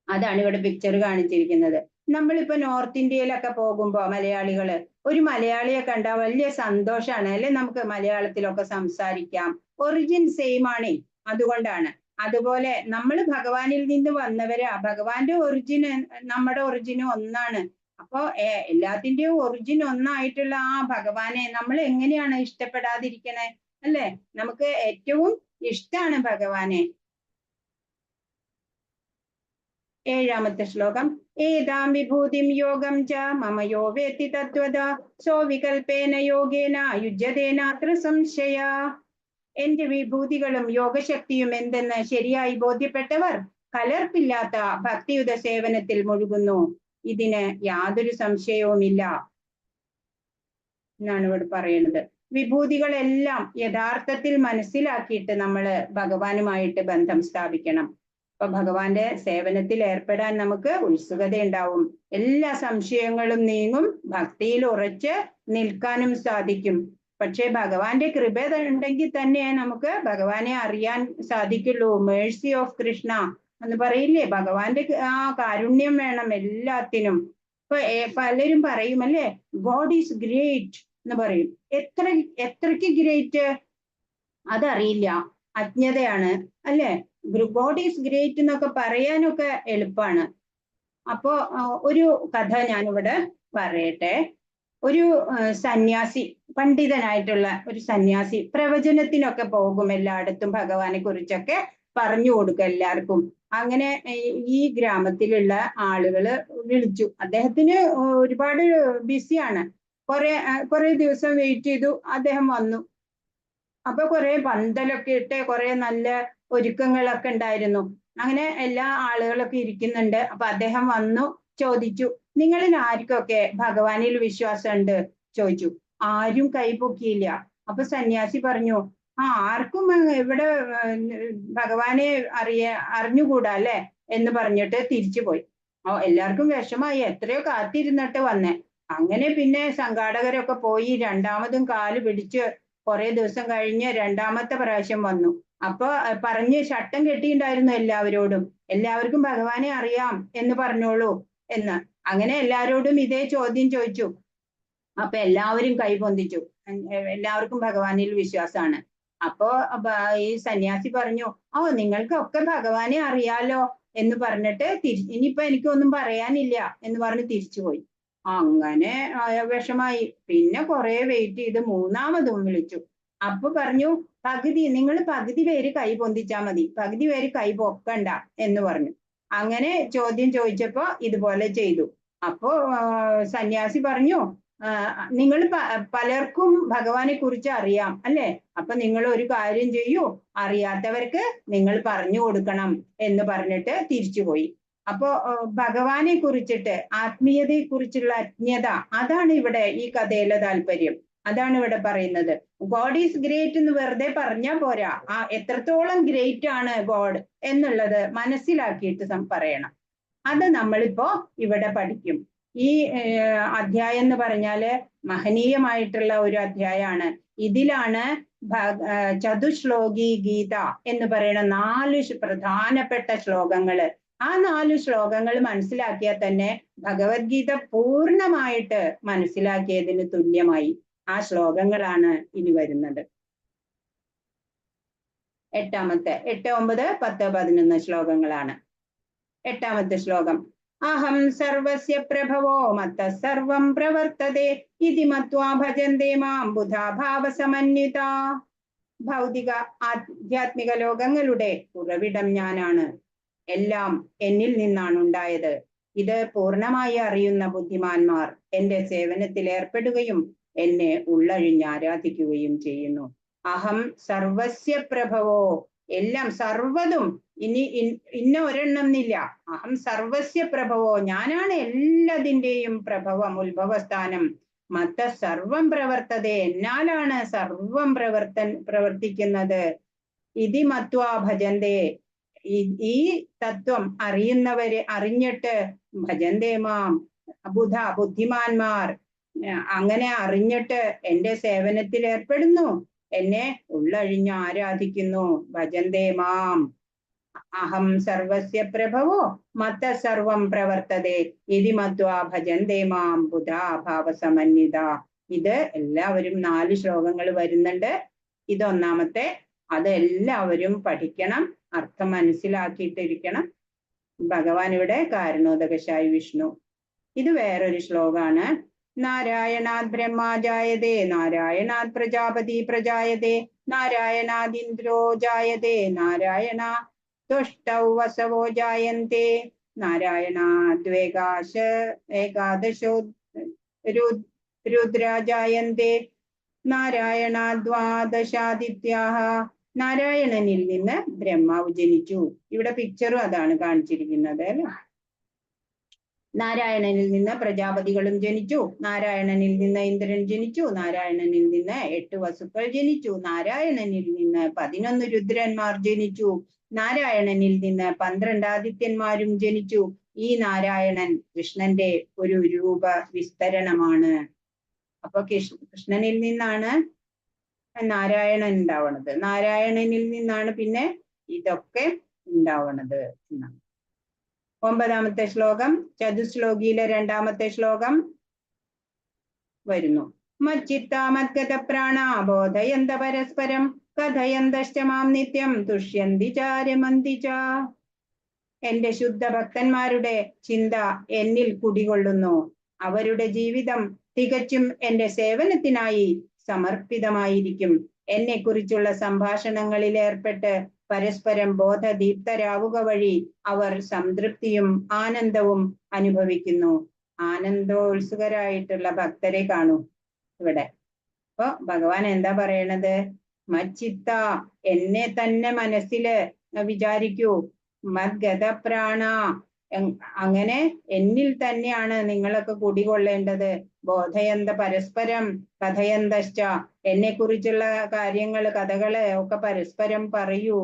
അതാണ് ഇവിടെ പിക്ചർ കാണിച്ചിരിക്കുന്നത്. നമ്മളിപ്പോ നോർത്ത് ഇന്ത്യയിലൊക്കെ പോകുമ്പോ മലയാളികള് ഒരു മലയാളിയെ കണ്ടാൽ വലിയ സന്തോഷാണ് അല്ലെ? നമുക്ക് മലയാളത്തിലൊക്കെ സംസാരിക്കാം. ഒറിജിൻ സെയിം ആണേ, അതുകൊണ്ടാണ്. അതുപോലെ നമ്മൾ ഭഗവാനിൽ നിന്ന് വന്നവരാ. ഭഗവാന്റെ ഒറിജിന് നമ്മുടെ ഒറിജിനും ഒന്നാണ്. അപ്പോ എല്ലാത്തിന്റെയും ഒറിജിൻ ഒന്നായിട്ടുള്ള ആ ഭഗവാനെ നമ്മൾ എങ്ങനെയാണ് ഇഷ്ടപ്പെടാതിരിക്കണേ അല്ലെ? നമുക്ക് ഏറ്റവും ഇഷ്ടാണ് ഭഗവാനെ. 7-ാമത്തെ ശ്ലോകം. ഏതാം വിഭൂതിം യോഗം ച മമ യോ വേത്തി തത്വത സോ വികൽപേന യോഗേന യുജ്യതേനാത്ര സംശയ. എന്റെ വിഭൂതികളും യോഗശക്തിയും എന്തെന്ന് ശരിയായി ബോധ്യപ്പെട്ടവർ കലർപ്പില്ലാത്ത ഭക്തിയുത സേവനത്തിൽ മുഴുകുന്നു. ഇതിന് യാതൊരു സംശയവുമില്ല എന്നാണ് ഇവിടെ പറയുന്നത്. വിഭൂതികളെല്ലാം യഥാർത്ഥത്തിൽ മനസ്സിലാക്കിയിട്ട് നമ്മള് ഭഗവാനുമായിട്ട് ബന്ധം സ്ഥാപിക്കണം. അപ്പൊ ഭഗവാന്റെ സേവനത്തിൽ ഏർപ്പെടാൻ നമുക്ക് ഉത്സുകതയുണ്ടാവും, എല്ലാ സംശയങ്ങളും നീങ്ങും, ഭക്തിയിൽ ഉറച്ച് നിൽക്കാനും സാധിക്കും. പക്ഷെ ഭഗവാന്റെ കൃപ ഉണ്ടെങ്കിൽ തന്നെ നമുക്ക് ഭഗവാനെ അറിയാൻ സാധിക്കുള്ളൂ. മേഴ്സി ഓഫ് കൃഷ്ണ എന്ന് പറയില്ലേ, ഭഗവാന്റെ ആ കാരുണ്യം വേണം എല്ലാത്തിനും. ഇപ്പൊ പലരും പറയും അല്ലേ, ഗോഡ് is great എന്ന് പറയും. എത്രക്ക് ഗ്രേറ്റ് അതറിയില്ല, അജ്ഞതയാണ് അല്ലെ. ഗോഡ് is great എന്നൊക്കെ പറയാനൊക്കെ എളുപ്പമാണ്. അപ്പോ ഒരു കഥ ഞാനിവിടെ പറയട്ടെ. ഒരു സന്യാസി, പണ്ഡിതനായിട്ടുള്ള ഒരു സന്യാസി പ്രവചനത്തിനൊക്കെ പോകും എല്ലായിടത്തും, ഭഗവാനെ കുറിച്ചൊക്കെ പറഞ്ഞു കൊടുക്കും എല്ലാവർക്കും. അങ്ങനെ ഈ ഗ്രാമത്തിലുള്ള ആളുകള് വിളിച്ചു. അദ്ദേഹത്തിന് ഒരുപാട് ബിസിയാണ്. കുറെ ദിവസം വെയിറ്റ് ചെയ്തു, അദ്ദേഹം വന്നു. അപ്പൊ കുറെ പന്തലൊക്കെ ഇട്ട് കുറെ നല്ല ഒരുക്കങ്ങളൊക്കെ ഉണ്ടായിരുന്നു. അങ്ങനെ എല്ലാ ആളുകളൊക്കെ ഇരിക്കുന്നുണ്ട്. അപ്പൊ അദ്ദേഹം വന്നു ചോദിച്ചു, നിങ്ങളിൽ ആർക്കൊക്കെ ഭഗവാനിൽ വിശ്വാസമുണ്ട് ചോദിച്ചു. ആരും കൈ പൊക്കിയില്ല. അപ്പൊ സന്യാസി പറഞ്ഞു, ആർക്കും ഇവിടെ ഭഗവാനെ അറിഞ്ഞുകൂടാ അല്ലെ എന്ന് പറഞ്ഞിട്ട് തിരിച്ചു പോയി. എല്ലാവർക്കും വിഷമായി, എത്രയോ കാത്തിരുന്നിട്ട് വന്നേ. അങ്ങനെ പിന്നെ സംഘാടകരൊക്കെ പോയി രണ്ടാമതും കാല് പിടിച്ച് കുറെ ദിവസം കഴിഞ്ഞ് രണ്ടാമത്തെ പ്രാവശ്യം വന്നു. അപ്പൊ പറഞ്ഞ് ശട്ടം കെട്ടിയിട്ടുണ്ടായിരുന്നു എല്ലാവരോടും, എല്ലാവർക്കും ഭഗവാനെ അറിയാം എന്ന് പറഞ്ഞോളൂ എന്ന്. അങ്ങനെ എല്ലാവരോടും ഇതേ ചോദ്യം ചോദിച്ചു. അപ്പൊ എല്ലാവരും കൈ പൊന്തിച്ചു. എല്ലാവർക്കും ഭഗവാനിൽ വിശ്വാസമാണ്. അപ്പോ ഈ സന്യാസി പറഞ്ഞു, ഓ നിങ്ങൾക്കൊക്കെ ഭഗവാനെ അറിയാലോ എന്ന് പറഞ്ഞിട്ട് ഇനിയിപ്പോ എനിക്കൊന്നും പറയാനില്ല എന്ന് പറഞ്ഞ് തിരിച്ചുപോയി. അങ്ങനെ വിഷമായി. പിന്നെ കുറെ വെയിറ്റ് ചെയ്ത് മൂന്നാമതും വിളിച്ചു. അപ്പൊ പറഞ്ഞു, പകുതി നിങ്ങൾ പകുതി പേര് കൈ പൊന്തിച്ചാ മതി, പകുതി പേര് കൈ പൊക്കണ്ട എന്ന് പറഞ്ഞു. അങ്ങനെ ചോദ്യം ചോദിച്ചപ്പോ ഇതുപോലെ ചെയ്തു. അപ്പോ സന്യാസി പറഞ്ഞു, നിങ്ങൾ പലർക്കും ഭഗവാനെ കുറിച്ച് അറിയാം അല്ലെ, അപ്പൊ നിങ്ങൾ ഒരു കാര്യം ചെയ്യൂ, അറിയാത്തവർക്ക് നിങ്ങൾ പറഞ്ഞു കൊടുക്കണം എന്ന് പറഞ്ഞിട്ട് തിരിച്ചുപോയി. അപ്പോ ഭഗവാനെ കുറിച്ചിട്ട് ആത്മീയതയെ കുറിച്ചുള്ള അജ്ഞത, അതാണ് ഇവിടെ ഈ കഥയിലെ താല്പര്യം. അതാണ് ഇവിടെ പറയുന്നത്. ഗോഡ് is great എന്ന് വെറുതെ പറഞ്ഞാ പോരാ, ആ എത്രത്തോളം ഗ്രേറ്റ് ആണ് ഗോഡ് എന്നുള്ളത് മനസ്സിലാക്കിയിട്ട് പറയണം. അത് നമ്മളിപ്പോ ഇവിടെ പഠിക്കും. ഈ അധ്യായം എന്ന് പറഞ്ഞാല് മഹനീയമായിട്ടുള്ള ഒരു അധ്യായമാണ്. ഇതിലാണ് ചതുശ്ലോകി ഗീത എന്ന് പറയുന്ന 4 പ്രധാനപ്പെട്ട ശ്ലോകങ്ങള്. ആ 4 ശ്ലോകങ്ങൾ മനസ്സിലാക്കിയാൽ തന്നെ ഭഗവത്ഗീത പൂർണ്ണമായിട്ട് മനസ്സിലാക്കിയതിന് തുല്യമായി. ആ ശ്ലോകങ്ങളാണ് ഇനി വരുന്നത്. 8, 9, 10, 11 ശ്ലോകങ്ങളാണ്. 8-ാമത്തെ ശ്ലോകം. അഹം സർവസ്യ പ്രഭവോ മത്ത സർവം പ്രവർത്തതേ ഇതി മത്വാ ഭജന്തേ മാം ബുധാ ഭാവസമന്വിതാ. ഭൗതിക ആധ്യാത്മിക ലോകങ്ങളുടെ ഉറവിടം ഞാനാണ്. എല്ലാം എന്നിൽ നിന്നാണ് ഉണ്ടായത്. ഇത് പൂർണ്ണമായി അറിയുന്ന ബുദ്ധിമാന്മാർ എന്റെ സേവനത്തിൽ ഏർപ്പെടുകയും എന്നെ ഉള്ളഴിഞ്ഞ് ആരാധിക്കുകയും ചെയ്യുന്നു. അഹം സർവസ്യ പ്രഭവോ, എല്ലാം സർവതും, ഇനി ഇന്ന ഒരെണ്ണം എന്നില്ല. അഹം സർവസ്യ പ്രഭവോ, ഞാനാണ് എല്ലാതിന്റെയും പ്രഭവം, ഉത്ഭവസ്ഥാനം. മത്ത സർവം പ്രവർത്തതേ, എന്നാലാണ് സർവം പ്രവർത്തിക്കുന്നത്. ഇതി മത്വാ ഭജന്തേ, ഈ തത്വം അറിയുന്നവര് അറിഞ്ഞിട്ട് ഭജന്തേ മാം ബുധ, ബുദ്ധിമാന്മാർ അങ്ങനെ അറിഞ്ഞിട്ട് എന്റെ സേവനത്തിൽ ഏർപ്പെടുന്നു, എന്നെ ഉള്ളഴിഞ്ഞ് ആരാധിക്കുന്നു. ഭജന്തേ മാം അഹം സർവസ്യ പ്രഭവോ മത്ത സർവം പ്രവർത്തതേ ഇതി മത്വാ ഭജന്തേ മാം ബുധാ ഭാവസമന്വിത. ഇത് എല്ലാവരും 4 ശ്ലോകങ്ങൾ വരുന്നുണ്ട്. ഇതൊന്നാമത്തെ. അത് എല്ലാവരും പഠിക്കണം, അർത്ഥം മനസ്സിലാക്കിയിട്ടിരിക്കണം. ഭഗവാൻ ഇവിടെ കാരണോദകശായി വിഷ്ണു. ഇത് വേറൊരു ശ്ലോകാണ്. നാരായണാത് ബ്രഹ്മാ ജായതേ നാരായണാത് പ്രജാപതി പ്രജായതേ നാരായണാദിന്ദ്രോ ജായതേ നാരായണ തുഷ്ടൗ വസവോ ജായന്തേ നാരായണാദ്വേകാശ ഏകാദശോ രുദ്രാ ജായന്തേ നാരായണാദ്വാദശാദിത്യാഹ. നാരായണനിൽ നിന്ന് ബ്രഹ്മാവ് ജനിച്ചു. ഇവിടെ പിക്ചറും അതാണ് കാണിച്ചിരിക്കുന്നത് അല്ലെ. നാരായണനിൽ നിന്ന് പ്രജാപതികളും ജനിച്ചു. നാരായണനിൽ നിന്ന് ഇന്ദ്രൻ ജനിച്ചു. നാരായണനിൽ നിന്ന് 8 വസുക്കൾ ജനിച്ചു. നാരായണനിൽ നിന്ന് 11 രുദ്രന്മാർ ജനിച്ചു. നാരായണനിൽ നിന്ന് 12 ആദിത്യന്മാരും ജനിച്ചു. ഈ നാരായണൻ കൃഷ്ണന്റെ ഒരു രൂപ വിസ്തരണമാണ്. അപ്പൊ കൃഷ്ണനിൽ നിന്നാണ് നാരായണൻ ഉണ്ടാവണത്. നാരായണനിൽ നിന്നാണ് പിന്നെ ഇതൊക്കെ ഉണ്ടാവണത് എന്നാണ്. 9-ാമത്തെ ശ്ലോകം, ചതുശ്ലോകിയിലെ 2-ാമത്തെ ശ്ലോകം വരുന്നു. മച്ചിത്ത മദ്ഗത പ്രാണ ബോധയന്ത പരസ്പരം കഥയന്തശ്ച മാം നിത്യം തുഷ്യന്തി ചാരമന്തി ച. എന്റെ ശുദ്ധ ഭക്തന്മാരുടെ ചിന്ത എന്നിൽ കുടികൊള്ളുന്നു. അവരുടെ ജീവിതം തികച്ചും എന്റെ സേവനത്തിനായി സമർപ്പിതമായിരിക്കും. എന്നെ കുറിച്ചുള്ള സംഭാഷണങ്ങളിൽ ഏർപ്പെട്ട് പരസ്പരം ബോധദീപ്തരാവുക വഴി അവർ സംതൃപ്തിയും ആനന്ദവും അനുഭവിക്കുന്നു. ആനന്ദോത്സുകരായിട്ടുള്ള ഭക്തരെ കാണൂ ഇവിടെ. അപ്പൊ ഭഗവാൻ എന്താ പറയണത്? മച്ചിത്ത, എന്നെ തന്നെ മനസ്സില് വിചാരിക്കൂ. മദ്ഗത പ്രാണ, അങ്ങനെ എന്നിൽ തന്നെയാണ് നിങ്ങളൊക്കെ കുടികൊള്ളേണ്ടത്. ബോധയന്ത പരസ്പരം കഥയന്തശ്ച, എന്നെ കുറിച്ചുള്ള കാര്യങ്ങൾ കഥകള് ഒക്കെ പരസ്പരം പറയൂ.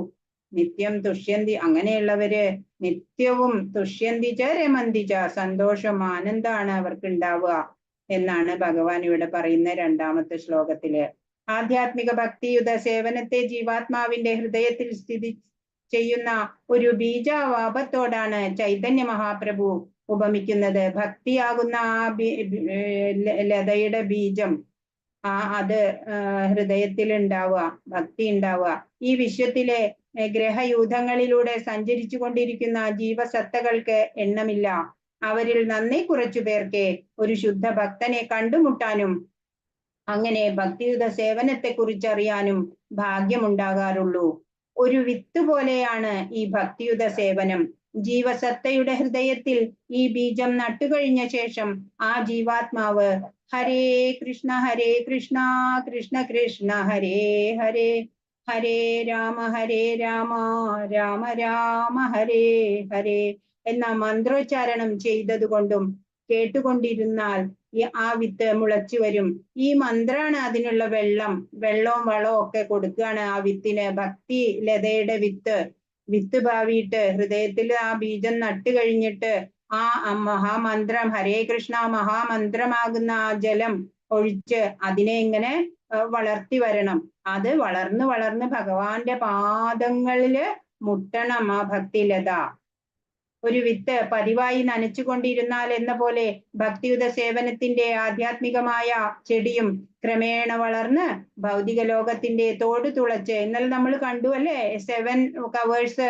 നിത്യം തുഷ്യന്തി, അങ്ങനെയുള്ളവര് നിത്യവും തുഷ്യന്തി ച രമന്തി ച, സന്തോഷം ആനന്ദാണ് അവർക്ക് ഉണ്ടാവുക എന്നാണ് ഭഗവാൻ ഇവിടെ പറയുന്ന 2-ാമത്തെ ശ്ലോകത്തില്. ആധ്യാത്മിക ഭക്തിയുത സേവനത്തെ ജീവാത്മാവിന്റെ ഹൃദയത്തിൽ സ്ഥിതി ചെയ്യുന്ന ഒരു ബീജാവാപത്തോടാണ് ചൈതന്യ മഹാപ്രഭു ഉപമിക്കുന്നത്. ഭക്തിയാകുന്ന ആ ലതയുടെ ബീജം അത് ഹൃദയത്തിൽ ഉണ്ടാവുക, ഭക്തി ഉണ്ടാവുക. ഈ വിശ്വത്തിലെ ഗ്രഹയൂഥങ്ങളിലൂടെ സഞ്ചരിച്ചു കൊണ്ടിരിക്കുന്ന ജീവസത്തകൾക്ക് എണ്ണമില്ല. അവരിൽ നന്നേ കുറച്ചു പേർക്ക് ഒരു ശുദ്ധ ഭക്തനെ കണ്ടുമുട്ടാനും അങ്ങനെ ഭക്തിയുത സേവനത്തെ കുറിച്ചറിയാനും ഭാഗ്യമുണ്ടാകാറുള്ളൂ. ഒരു വിത്ത് പോലെയാണ് ഈ ഭക്തിയുത സേവനം. ജീവസത്തയുടെ ഹൃദയത്തിൽ ഈ ബീജം നട്ടുകഴിഞ്ഞ ശേഷം ആ ജീവാത്മാവ് ഹരേ കൃഷ്ണ ഹരേ കൃഷ്ണ കൃഷ്ണ കൃഷ്ണ ഹരേ ഹരേ ഹരേ രാമ ഹരേ രാമ രാമ രാമ ഹരേ ഹരേ എന്ന മന്ത്രോച്ചാരണം ചെയ്തതുകൊണ്ടും കേട്ടുകൊണ്ടിരുന്നാൽ ആ വിത്ത് മുളച്ചു വരും. ഈ മന്ത്രാണ് അതിനുള്ള വെള്ളം, വെള്ളവും വളവും ഒക്കെ കൊടുക്കുകയാണ് ആ വിത്തിന്. ഭക്തി ലതയുടെ വിത്ത് വിത്ത് ഭാവിയിട്ട് ഹൃദയത്തിൽ ആ ബീജം നട്ടു കഴിഞ്ഞിട്ട് ആ മഹാമന്ത്രം ഹരേ കൃഷ്ണ മഹാമന്ത്രമാകുന്ന ആ ജലം ഒഴിച്ച് അതിനെ ഇങ്ങനെ വളർത്തി വരണം. അത് വളർന്ന് വളർന്ന് ഭഗവാന്റെ പാദങ്ങളില് മുട്ടണം ആ ഭക്തിലത. ഒരു വിത്ത് പതിവായി നനച്ചുകൊണ്ടിരുന്നാൽ എന്ന പോലെ ഭക്തിയുത സേവനത്തിന്റെ ആധ്യാത്മികമായ ചെടിയും ക്രമേണ വളർന്ന് ഭൗതിക ലോകത്തിന്റെ തോട് തുളച്ച്, ഇന്നലെ നമ്മൾ കണ്ടു അല്ലേ, 7 കവേഴ്സ്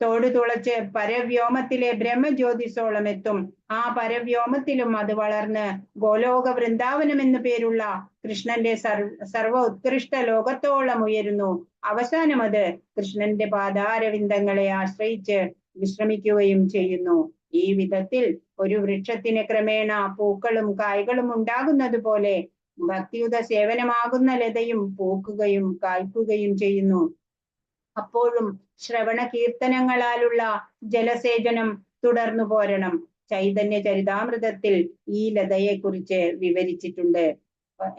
തോട് തുളച്ച് പരവ്യോമത്തിലെ ബ്രഹ്മജ്യോതിസോളം എത്തും. ആ പരവ്യോമത്തിലും അത് വളർന്ന് ഗോലോക വൃന്ദാവനം എന്നു പേരുള്ള കൃഷ്ണന്റെ സർവ ഉത്കൃഷ്ട ലോകത്തോളം ഉയരുന്നു. അവസാനം അത് കൃഷ്ണന്റെ പാദാരവിന്ദങ്ങളെ ആശ്രയിച്ച് വിശ്രമിക്കുകയും ചെയ്യുന്നു. ഈ വിധത്തിൽ ഒരു വൃക്ഷത്തിന് ക്രമേണ പൂക്കളും കായ്കളും ഉണ്ടാകുന്നത് പോലെ ഭക്തിയുത സേവനമാകുന്ന ലതയും പൂക്കുകയും കായ്ക്കുകയും ചെയ്യുന്നു. അപ്പോഴും ശ്രവണ കീർത്തനങ്ങളാലുള്ള ജലസേചനം തുടർന്നു പോരണം. ചൈതന്യ ചരിതാമൃതത്തിൽ ഈ ലതയെ കുറിച്ച് വിവരിച്ചിട്ടുണ്ട്.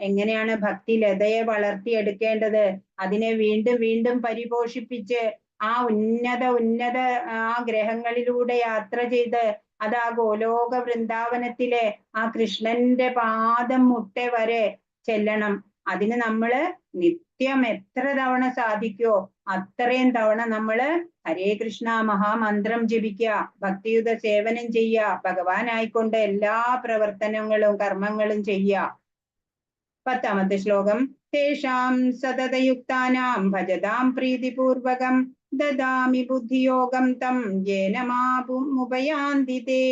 എങ്ങനെയാണ് ഭക്തി ലതയെ വളർത്തിയെടുക്കേണ്ടത്? അതിനെ വീണ്ടും വീണ്ടും പരിപോഷിപ്പിച്ച് ആ ഉന്നത ഉന്നത ആ ഗ്രഹങ്ങളിലൂടെ യാത്ര ചെയ്ത് അത് ആ ഗോലോക വൃന്ദാവനത്തിലെ ആ കൃഷ്ണന്റെ പാദം മുട്ടെ വരെ ചെല്ലണം. അതിന് നമ്മള് നിത്യം എത്ര തവണ സാധിക്കോ അത്രയും തവണ നമ്മള് ഹരേ കൃഷ്ണ മഹാമന്ത്രം ജപിക്കുക, ഭക്തിയുത സേവനം ചെയ്യുക, ഭഗവാനായിക്കൊണ്ട് എല്ലാ പ്രവർത്തനങ്ങളും കർമ്മങ്ങളും ചെയ്യുക. 10-ാമത്തെ ശ്ലോകം. തേഷാം സതതയുക്താനാം ഭജതാം പ്രീതിപൂർവകം ദദാമി ബുദ്ധിയോഗം തം യേന മാമുപയാന്തി തേ.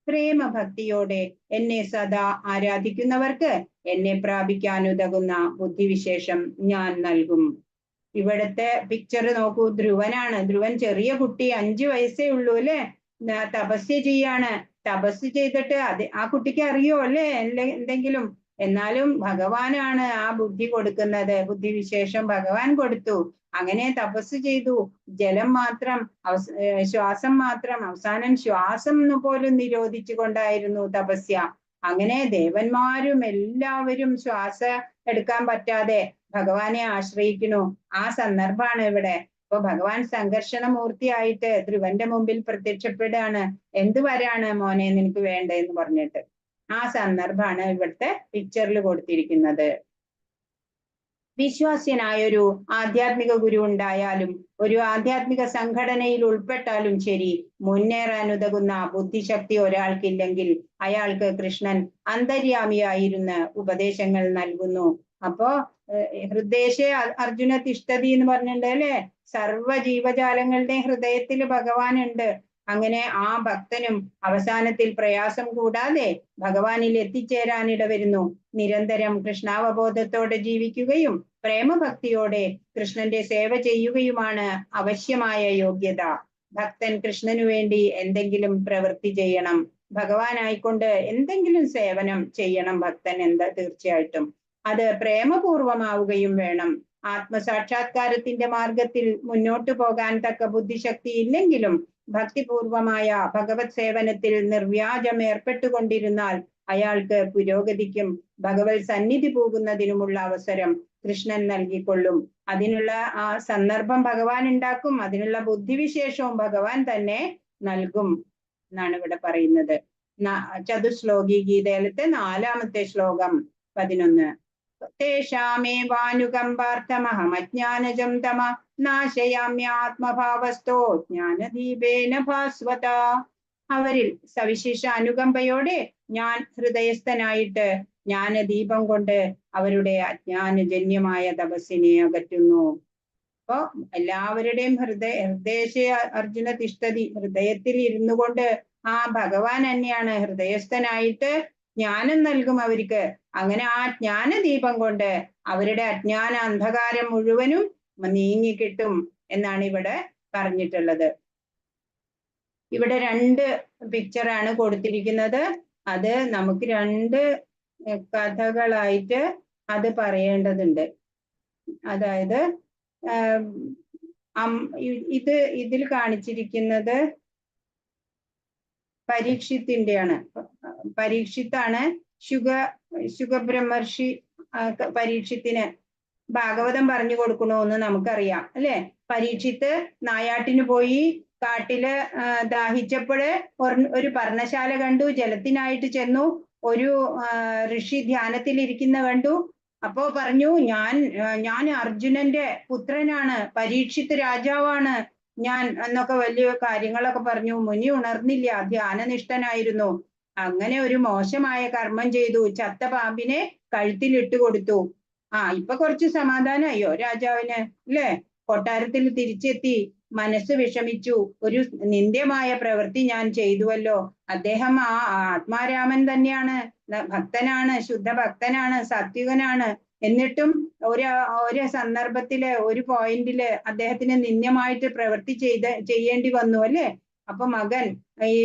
പ്രേമഭക്തിയോടെ എന്നെ സദാ ആരാധിക്കുന്നവർക്ക് എന്നെ പ്രാപിക്കാനുതകുന്ന ബുദ്ധിവിശേഷം ഞാൻ നൽകും. ഇവിടുത്തെ പിക്ചർ നോക്കൂ, ധ്രുവനാണ്. ധ്രുവൻ ചെറിയ കുട്ടി, 5 വയസ്സേ ഉള്ളൂ അല്ലെ. തപസ്യ ചെയ്യാണ്. തപസ് ചെയ്തിട്ട് അത് ആ കുട്ടിക്ക് അറിയോ അല്ലെ എന്തെങ്കിലും? എന്നാലും ഭഗവാനാണ് ആ ബുദ്ധി കൊടുക്കുന്നത്. ബുദ്ധിവിശേഷം ഭഗവാൻ കൊടുത്തു. അങ്ങനെ തപസ് ചെയ്തു. ജലം മാത്രം, ശ്വാസം മാത്രം, അവസാനം ശ്വാസം പോലും നിരോധിച്ചു കൊണ്ടായിരുന്നു തപസ്യ. അങ്ങനെ ദേവന്മാരും എല്ലാവരും ശ്വാസ എടുക്കാൻ പറ്റാതെ ഭഗവാനെ ആശ്രയിക്കുന്നു. ആ സന്ദർഭമാണ് ഇവിടെ. അപ്പൊ ഭഗവാൻ സംഘർഷണമൂർത്തിയായിട്ട് ധ്രുവന്റെ മുമ്പിൽ പ്രത്യക്ഷപ്പെടുകയാണ്. എന്ത് വരാണ് മോനെ നിനക്ക് വേണ്ടതെന്ന് പറഞ്ഞിട്ട്. ആ സന്ദർഭമാണ് ഇവിടുത്തെ പിക്ചറിൽ കൊടുത്തിരിക്കുന്നത്. വിശ്വാസ്യനായൊരു ആധ്യാത്മിക ഗുരു ഉണ്ടായാലും ഒരു ആധ്യാത്മിക സംഘടനയിൽ ഉൾപ്പെട്ടാലും ശരി, മുന്നേറാനുതകുന്ന ബുദ്ധിശക്തി ഒരാൾക്കില്ലെങ്കിൽ അയാൾക്ക് കൃഷ്ണൻ അന്തര്യാമിയായിരുന്ന് ഉപദേശങ്ങൾ നൽകുന്നു. അപ്പോ ഹൃദയശേ അർജുന തിഷ്ഠതി എന്ന് പറഞ്ഞിട്ടുണ്ട് അല്ലെ. സർവ്വ ജീവജാലങ്ങളുടെയും ഹൃദയത്തിൽ ഭഗവാനുണ്ട്. അങ്ങനെ ആ ഭക്തനും അവസാനത്തിൽ പ്രയാസം കൂടാതെ ഭഗവാനിൽ എത്തിച്ചേരാനിട വരുന്നു. നിരന്തരം കൃഷ്ണാവബോധത്തോടെ ജീവിക്കുകയും പ്രേമഭക്തിയോടെ കൃഷ്ണന്റെ സേവ ചെയ്യുകയുമാണ് അവശ്യമായ യോഗ്യത. ഭക്തൻ കൃഷ്ണനു വേണ്ടി എന്തെങ്കിലും പ്രവൃത്തി ചെയ്യണം. ഭഗവാനായിക്കൊണ്ട് എന്തെങ്കിലും സേവനം ചെയ്യണം ഭക്തൻ, എന്താ തീർച്ചയായിട്ടും അത് പ്രേമപൂർവമാവുകയും വേണം. ആത്മസാക്ഷാത്കാരത്തിന്റെ മാർഗത്തിൽ മുന്നോട്ടു പോകാൻ തക്ക ബുദ്ധിശക്തി ഇല്ലെങ്കിലും ഭക്തിപൂർവമായ ഭഗവത് സേവനത്തിൽ നിർവ്യാജം ഏർപ്പെട്ടുകൊണ്ടിരുന്നാൽ അയാൾക്ക് പുരോഗതിക്കും ഭഗവത് സന്നിധി പോകുന്നതിനുമുള്ള അവസരം കൃഷ്ണൻ നൽകിക്കൊള്ളും. അതിനുള്ള ആ സന്ദർഭം ഭഗവാൻ ഉണ്ടാക്കും. അതിനുള്ള ബുദ്ധിവിശേഷവും ഭഗവാൻ തന്നെ നൽകും എന്നാണ് ഇവിടെ പറയുന്നത്. ചതുശ്ലോകി ഗീതയിലത്തെ 4-ാമത്തെ ശ്ലോകം 11. തേഷാമേവാനുകമ്പാർത്ഥമഹമജ്ഞാനജം തമ നാശയാമ്യാത്മഭാവസ്ഥോ ജ്ഞാനദീപേന ഭാസ്വത. അവരിൽ സവിശേഷ അനുകമ്പയോടെ ഞാൻ ഹൃദയസ്ഥനായിട്ട് ജ്ഞാനദീപം കൊണ്ട് അവരുടെ അജ്ഞാനജന്യമായ തപസ്സിനെ അകറ്റുന്നു. അപ്പൊ എല്ലാവരുടെയും ഹൃദയശ അർജുന തിഷ്ഠതി, ഹൃദയത്തിൽ ഇരുന്നു കൊണ്ട് ആ ഭഗവാൻ തന്നെയാണ് ഹൃദയസ്ഥനായിട്ട് ജ്ഞാനം നൽകും അവർക്ക്. അങ്ങനെ ആ ജ്ഞാനദീപം കൊണ്ട് അവരുടെ അജ്ഞാന അന്ധകാരം മുഴുവനും നീങ്ങിക്കിട്ടും എന്നാണ് ഇവിടെ പറഞ്ഞിട്ടുള്ളത്. ഇവിടെ രണ്ട് പിക്ചറാണ് കൊടുത്തിരിക്കുന്നത്. അത് നമുക്ക് രണ്ട് കഥകളായിട്ട് അത് പറയേണ്ടതുണ്ട്. അതായത് ഇത് ഇതിൽ കാണിച്ചിരിക്കുന്നത് പരീക്ഷിത്തിന്റെയാണ്. പരീക്ഷിത്താണ് ശുഖബ്രഹ്മർഷി പരീക്ഷത്തിന് ഭാഗവതം പറഞ്ഞു കൊടുക്കണോന്ന് നമുക്കറിയാം, അല്ലെ? പരീക്ഷിത്ത് നായാട്ടിന് പോയി കാട്ടില് ദാഹിച്ചപ്പോഴ് ഒരു പർണശാല കണ്ടു, ജലത്തിനായിട്ട് ചെന്നു. ഒരു ഋഷി ധ്യാനത്തിലിരിക്കുന്ന കണ്ടു. അപ്പോ പറഞ്ഞു, ഞാൻ ഞാൻ അർജുനന്റെ പുത്രനാണ്, പരീക്ഷിത്ത് രാജാവാണ് ഞാൻ എന്നൊക്കെ വലിയ കാര്യങ്ങളൊക്കെ പറഞ്ഞു. മുനി ഉണർന്നില്ല, ധ്യാനനിഷ്ഠനായിരുന്നു. അങ്ങനെ ഒരു മോശമായ കർമ്മം ചെയ്തു, ചത്ത പാമ്പിനെ കഴുത്തിലിട്ട് കൊടുത്തു. ആ ഇപ്പൊ കുറച്ച് സമാധാനമായോ രാജാവിന്, അല്ലേ? കൊട്ടാരത്തിൽ തിരിച്ചെത്തി മനസ്സ് വിഷമിച്ചു. ഒരു നിന്ദ്യമായ പ്രവൃത്തി ഞാൻ ചെയ്തുവല്ലോ. അദ്ദേഹം ആ ആത്മാരാമൻ തന്നെയാണ്, ഭക്തനാണ്, ശുദ്ധ ഭക്തനാണ്, സാത്വികനാണ്. എന്നിട്ടും ഒരു ഒരു സന്ദർഭത്തില് ഒരു പോയിന്റില് അദ്ദേഹത്തിന് നിന്ദ്യമായിട്ട് പ്രവൃത്തി ചെയ്യേണ്ടി വന്നു, അല്ലേ? അപ്പൊ മകൻ ഈ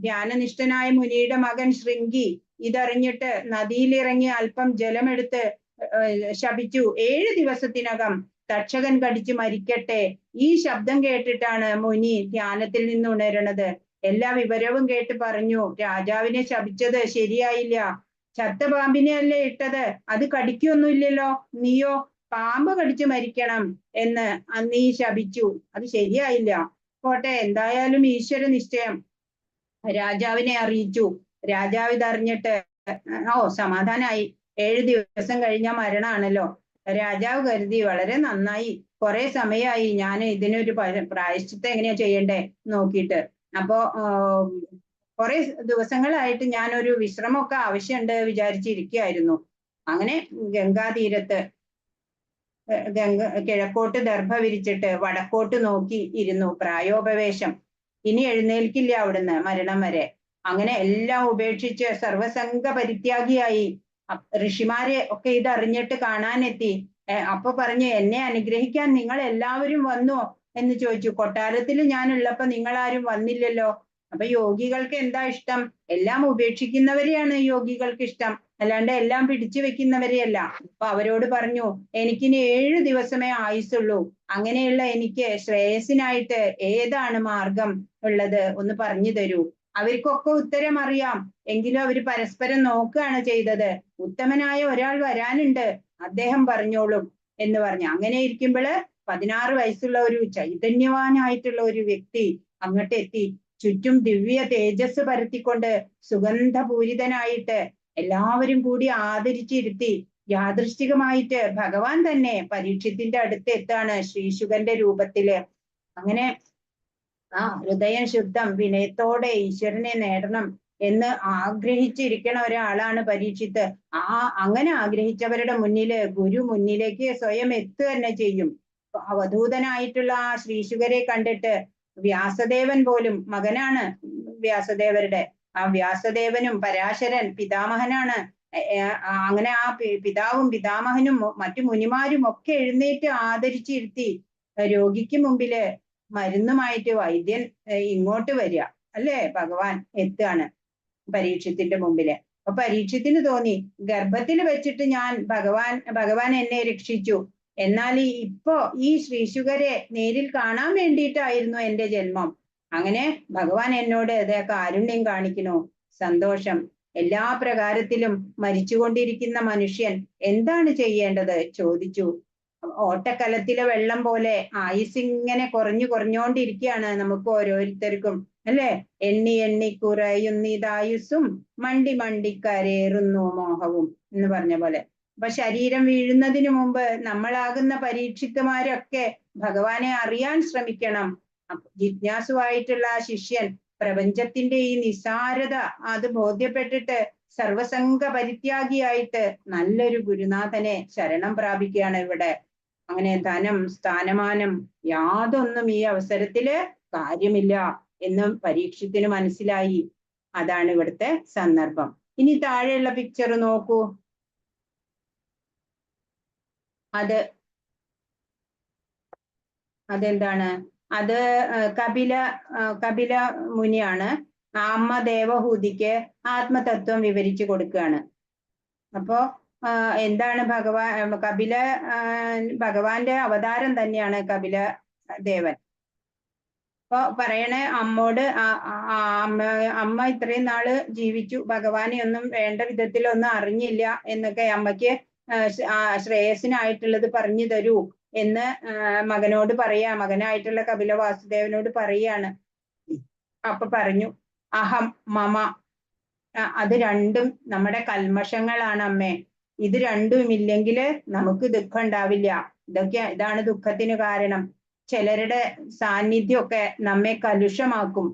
ധ്യാനനിഷ്ഠനായ മുനിയുടെ മകൻ ശൃംഗി ഇതറിഞ്ഞിട്ട് നദിയിലിറങ്ങി അല്പം ജലമെടുത്ത് ശപിച്ചു, 7 ദിവസത്തിനകം തക്ഷകൻ കടിച്ചു മരിക്കട്ടെ. ഈ ശബ്ദം കേട്ടിട്ടാണ് മുനി ധ്യാനത്തിൽ നിന്ന് ഉണരണത്. എല്ലാ വിവരവും കേട്ട് പറഞ്ഞു, രാജാവിനെ ശപിച്ചത് ശരിയായില്ല, ചത്ത പാമ്പിനെ അല്ലേ ഇട്ടത്, അത് കടിക്കൊന്നുമില്ലല്ലോ, നീയോ പാമ്പ് കടിച്ചു മരിക്കണം എന്ന് നീ ശപിച്ചു, അത് ശരിയായില്ല. പോട്ടെ, എന്തായാലും ഈശ്വര നിശ്ചയം. രാജാവിനെ അറിയിച്ചു. രാജാവ് ഇതറിഞ്ഞിട്ട് ഓ സമാധാനായി, 7 ദിവസം കഴിഞ്ഞ മരണാണല്ലോ. രാജാവ് കരുതി വളരെ നന്നായി, കുറെ സമയമായി ഞാൻ ഇതിനൊരു പ്രായശ്ചിത്തം എങ്ങനെയാ ചെയ്യണ്ടേ നോക്കിയിട്ട്. അപ്പോ കുറെ ദിവസങ്ങളായിട്ട് ഞാനൊരു വിശ്രമമൊക്കെ ആവശ്യമുണ്ട് വിചാരിച്ചിരിക്കുകയായിരുന്നു. അങ്ങനെ ഗംഗാതീരത്ത് ഗംഗ കിഴക്കോട്ട് ദർഭ വിരിച്ചിട്ട് വടക്കോട്ട് നോക്കി ഇരുന്നു. പ്രായോപവേശം, ഇനി എഴുന്നേൽക്കില്ല അവിടുന്ന് മരണം വരെ. അങ്ങനെ എല്ലാം ഉപേക്ഷിച്ച് സർവസംഗ പരിത്യാഗിയായി. ഋഷിമാരെ ഒക്കെ ഇതറിഞ്ഞിട്ട് കാണാനെത്തി. അപ്പൊ പറഞ്ഞു, എന്നെ അനുഗ്രഹിക്കാൻ നിങ്ങൾ എല്ലാവരും വന്നോ എന്ന് ചോദിച്ചു. കൊട്ടാരത്തിൽ ഞാനുള്ളപ്പോ നിങ്ങളാരും വന്നില്ലല്ലോ. അപ്പൊ യോഗികൾക്ക് എന്താ ഇഷ്ടം? എല്ലാം ഉപേക്ഷിക്കുന്നവരെയാണ് യോഗികൾക്ക് ഇഷ്ടം, അല്ലാണ്ട് എല്ലാം പിടിച്ചു വെക്കുന്നവരെയല്ല. അപ്പൊ അവരോട് പറഞ്ഞു, എനിക്കിനി 7 ദിവസമേ ആയുസുള്ളൂ, അങ്ങനെയുള്ള എനിക്ക് ശ്രേയസിനായിട്ട് ഏതാണ് മാർഗം ഉള്ളത് ഒന്ന് പറഞ്ഞു തരൂ. അവർക്കൊക്കെ ഉത്തരം അറിയാം, എങ്കിലും അവര് പരസ്പരം നോക്കുകയാണ് ചെയ്തത്. ഉത്തമനായ ഒരാൾ വരാനുണ്ട്, അദ്ദേഹം പറഞ്ഞോളും എന്ന് പറഞ്ഞു. അങ്ങനെ ഇരിക്കുമ്പോള് 16 വയസ്സുള്ള ഒരു ചൈതന്യവാനായിട്ടുള്ള ഒരു വ്യക്തി അങ്ങോട്ട് എത്തി. ചുറ്റും ദിവ്യ തേജസ് പരത്തിക്കൊണ്ട് സുഗന്ധപൂരിതനായിട്ട് എല്ലാവരും കൂടി ആദരിച്ചിരുത്തി. യാദൃശ്ചികമായിട്ട് ഭഗവാൻ തന്നെ പരീക്ഷത്തിന്റെ അടുത്ത് എത്താണ് ശ്രീശുഖന്റെ രൂപത്തില്. അങ്ങനെ ആ ഹൃദയം ശുദ്ധം വിനയത്തോടെ ഈശ്വരനെ നേടണം എന്ന് ആഗ്രഹിച്ചിരിക്കണ ഒരാളാണ് പരീക്ഷിത്ത്. ആ അങ്ങനെ ആഗ്രഹിച്ചവരുടെ മുന്നില് ഗുരു മുന്നിലേക്ക് സ്വയം എത്തുക തന്നെ ചെയ്യും. അവധൂതനായിട്ടുള്ള ആ ശ്രീശുഖരെ കണ്ടിട്ട് വ്യാസദേവൻ പോലും, മകനാണ് വ്യാസദേവരുടെ, ആ വ്യാസദേവനും പരാശരൻ പിതാമഹനാണ്. അങ്ങനെ ആ പിതാവും പിതാമഹനും മറ്റു മുനിമാരും ഒക്കെ എഴുന്നേറ്റ് ആദരിച്ചിരുത്തി. രോഗിക്ക് മുമ്പില് മരുന്നുമായിട്ട് വൈദ്യൻ ഇങ്ങോട്ട് വരിക അല്ലേ, ഭഗവാൻ എത്തുകയാണ് പരീക്ഷത്തിന്റെ മുമ്പില്. അപ്പൊ പരീക്ഷത്തിന് തോന്നി, ഗർഭത്തിൽ വെച്ചിട്ട് ഞാൻ ഭഗവാൻ ഭഗവാൻ എന്നെ രക്ഷിച്ചു, എന്നാൽ ഇപ്പോ ഈ ശ്രീശുഖരെ നേരിൽ കാണാൻ വേണ്ടിയിട്ടായിരുന്നു എന്റെ ജന്മം. അങ്ങനെ ഭഗവാൻ എന്നോട് അതേ കാരുണ്യം കാണിക്കണു, സന്തോഷം. എല്ലാ പ്രകാരത്തിലും മരിച്ചുകൊണ്ടിരിക്കുന്ന മനുഷ്യൻ എന്താണ് ചെയ്യേണ്ടത് ചോദിച്ചു. ഓട്ടക്കലത്തിലെ വെള്ളം പോലെ ആയുസ് ഇങ്ങനെ കുറഞ്ഞു കുറഞ്ഞോണ്ടിരിക്കുകയാണ് നമുക്ക് ഓരോരുത്തർക്കും അല്ലെ? എണ്ണി എണ്ണി കുറയുന്നിതായുസ്സും മണ്ടി മണ്ടി കരേറുന്നു മോഹവും എന്ന് പറഞ്ഞ പോലെ. അപ്പൊ ശരീരം വീഴുന്നതിന് മുമ്പ് നമ്മളാകുന്ന പരീക്ഷിത്തുമാരൊക്കെ ഭഗവാനെ അറിയാൻ ശ്രമിക്കണം. ജിജ്ഞാസുവായിട്ടുള്ള ആ ശിഷ്യൻ പ്രപഞ്ചത്തിന്റെ ഈ നിസാരത അത് ബോധ്യപ്പെട്ടിട്ട് സർവസംഗ പരിത്യാഗിയായിട്ട് നല്ലൊരു ഗുരുനാഥനെ ശരണം പ്രാപിക്കുകയാണ് ഇവിടെ. അങ്ങനെ ധനം, സ്ഥാനമാനം യാതൊന്നും ഈ അവസരത്തില് കാര്യമില്ല എന്നും പരീക്ഷത്തിന് മനസ്സിലായി. അതാണ് ഇവിടുത്തെ സന്ദർഭം. ഇനി താഴെയുള്ള പിക്ചർ നോക്കൂ. അത് അതെന്താണ്? അത് കപില കപില മുനിയാണ്. അമ്മ ദേവഹൂതിക്ക് ആത്മതത്വം വിവരിച്ചു കൊടുക്കുകയാണ്. അപ്പോ എന്താണ് ഭഗവാൻ കപില ഭഗവാന്റെ അവതാരം തന്നെയാണ് കപില ദേവൻ. അപ്പൊ പറയണേ അമ്മോട്, അമ്മ അമ്മ ഇത്രയും നാള് ജീവിച്ചു, ഭഗവാനെ ഒന്നും വേണ്ട വിധത്തിലൊന്നും അറിഞ്ഞില്ല എന്നൊക്കെ അമ്മയ്ക്ക് ശ്രേയസിനായിട്ടുള്ളത് പറഞ്ഞു തരൂ എന്ന് മകനോട് പറയാ, മകനായിട്ടുള്ള കപില വാസുദേവനോട് പറയാണ്. അപ്പൊ പറഞ്ഞു, അഹം മമ, അത് രണ്ടും നമ്മുടെ കൽമഷങ്ങളാണ് അമ്മേ. ഇത് രണ്ടും ഇല്ലെങ്കില് നമുക്ക് ദുഃഖം ഉണ്ടാവില്ല. ഇതാണ് ദുഃഖത്തിന് കാരണം. ചിലരുടെ സാന്നിധ്യമൊക്കെ നമ്മെ കലുഷമാക്കും.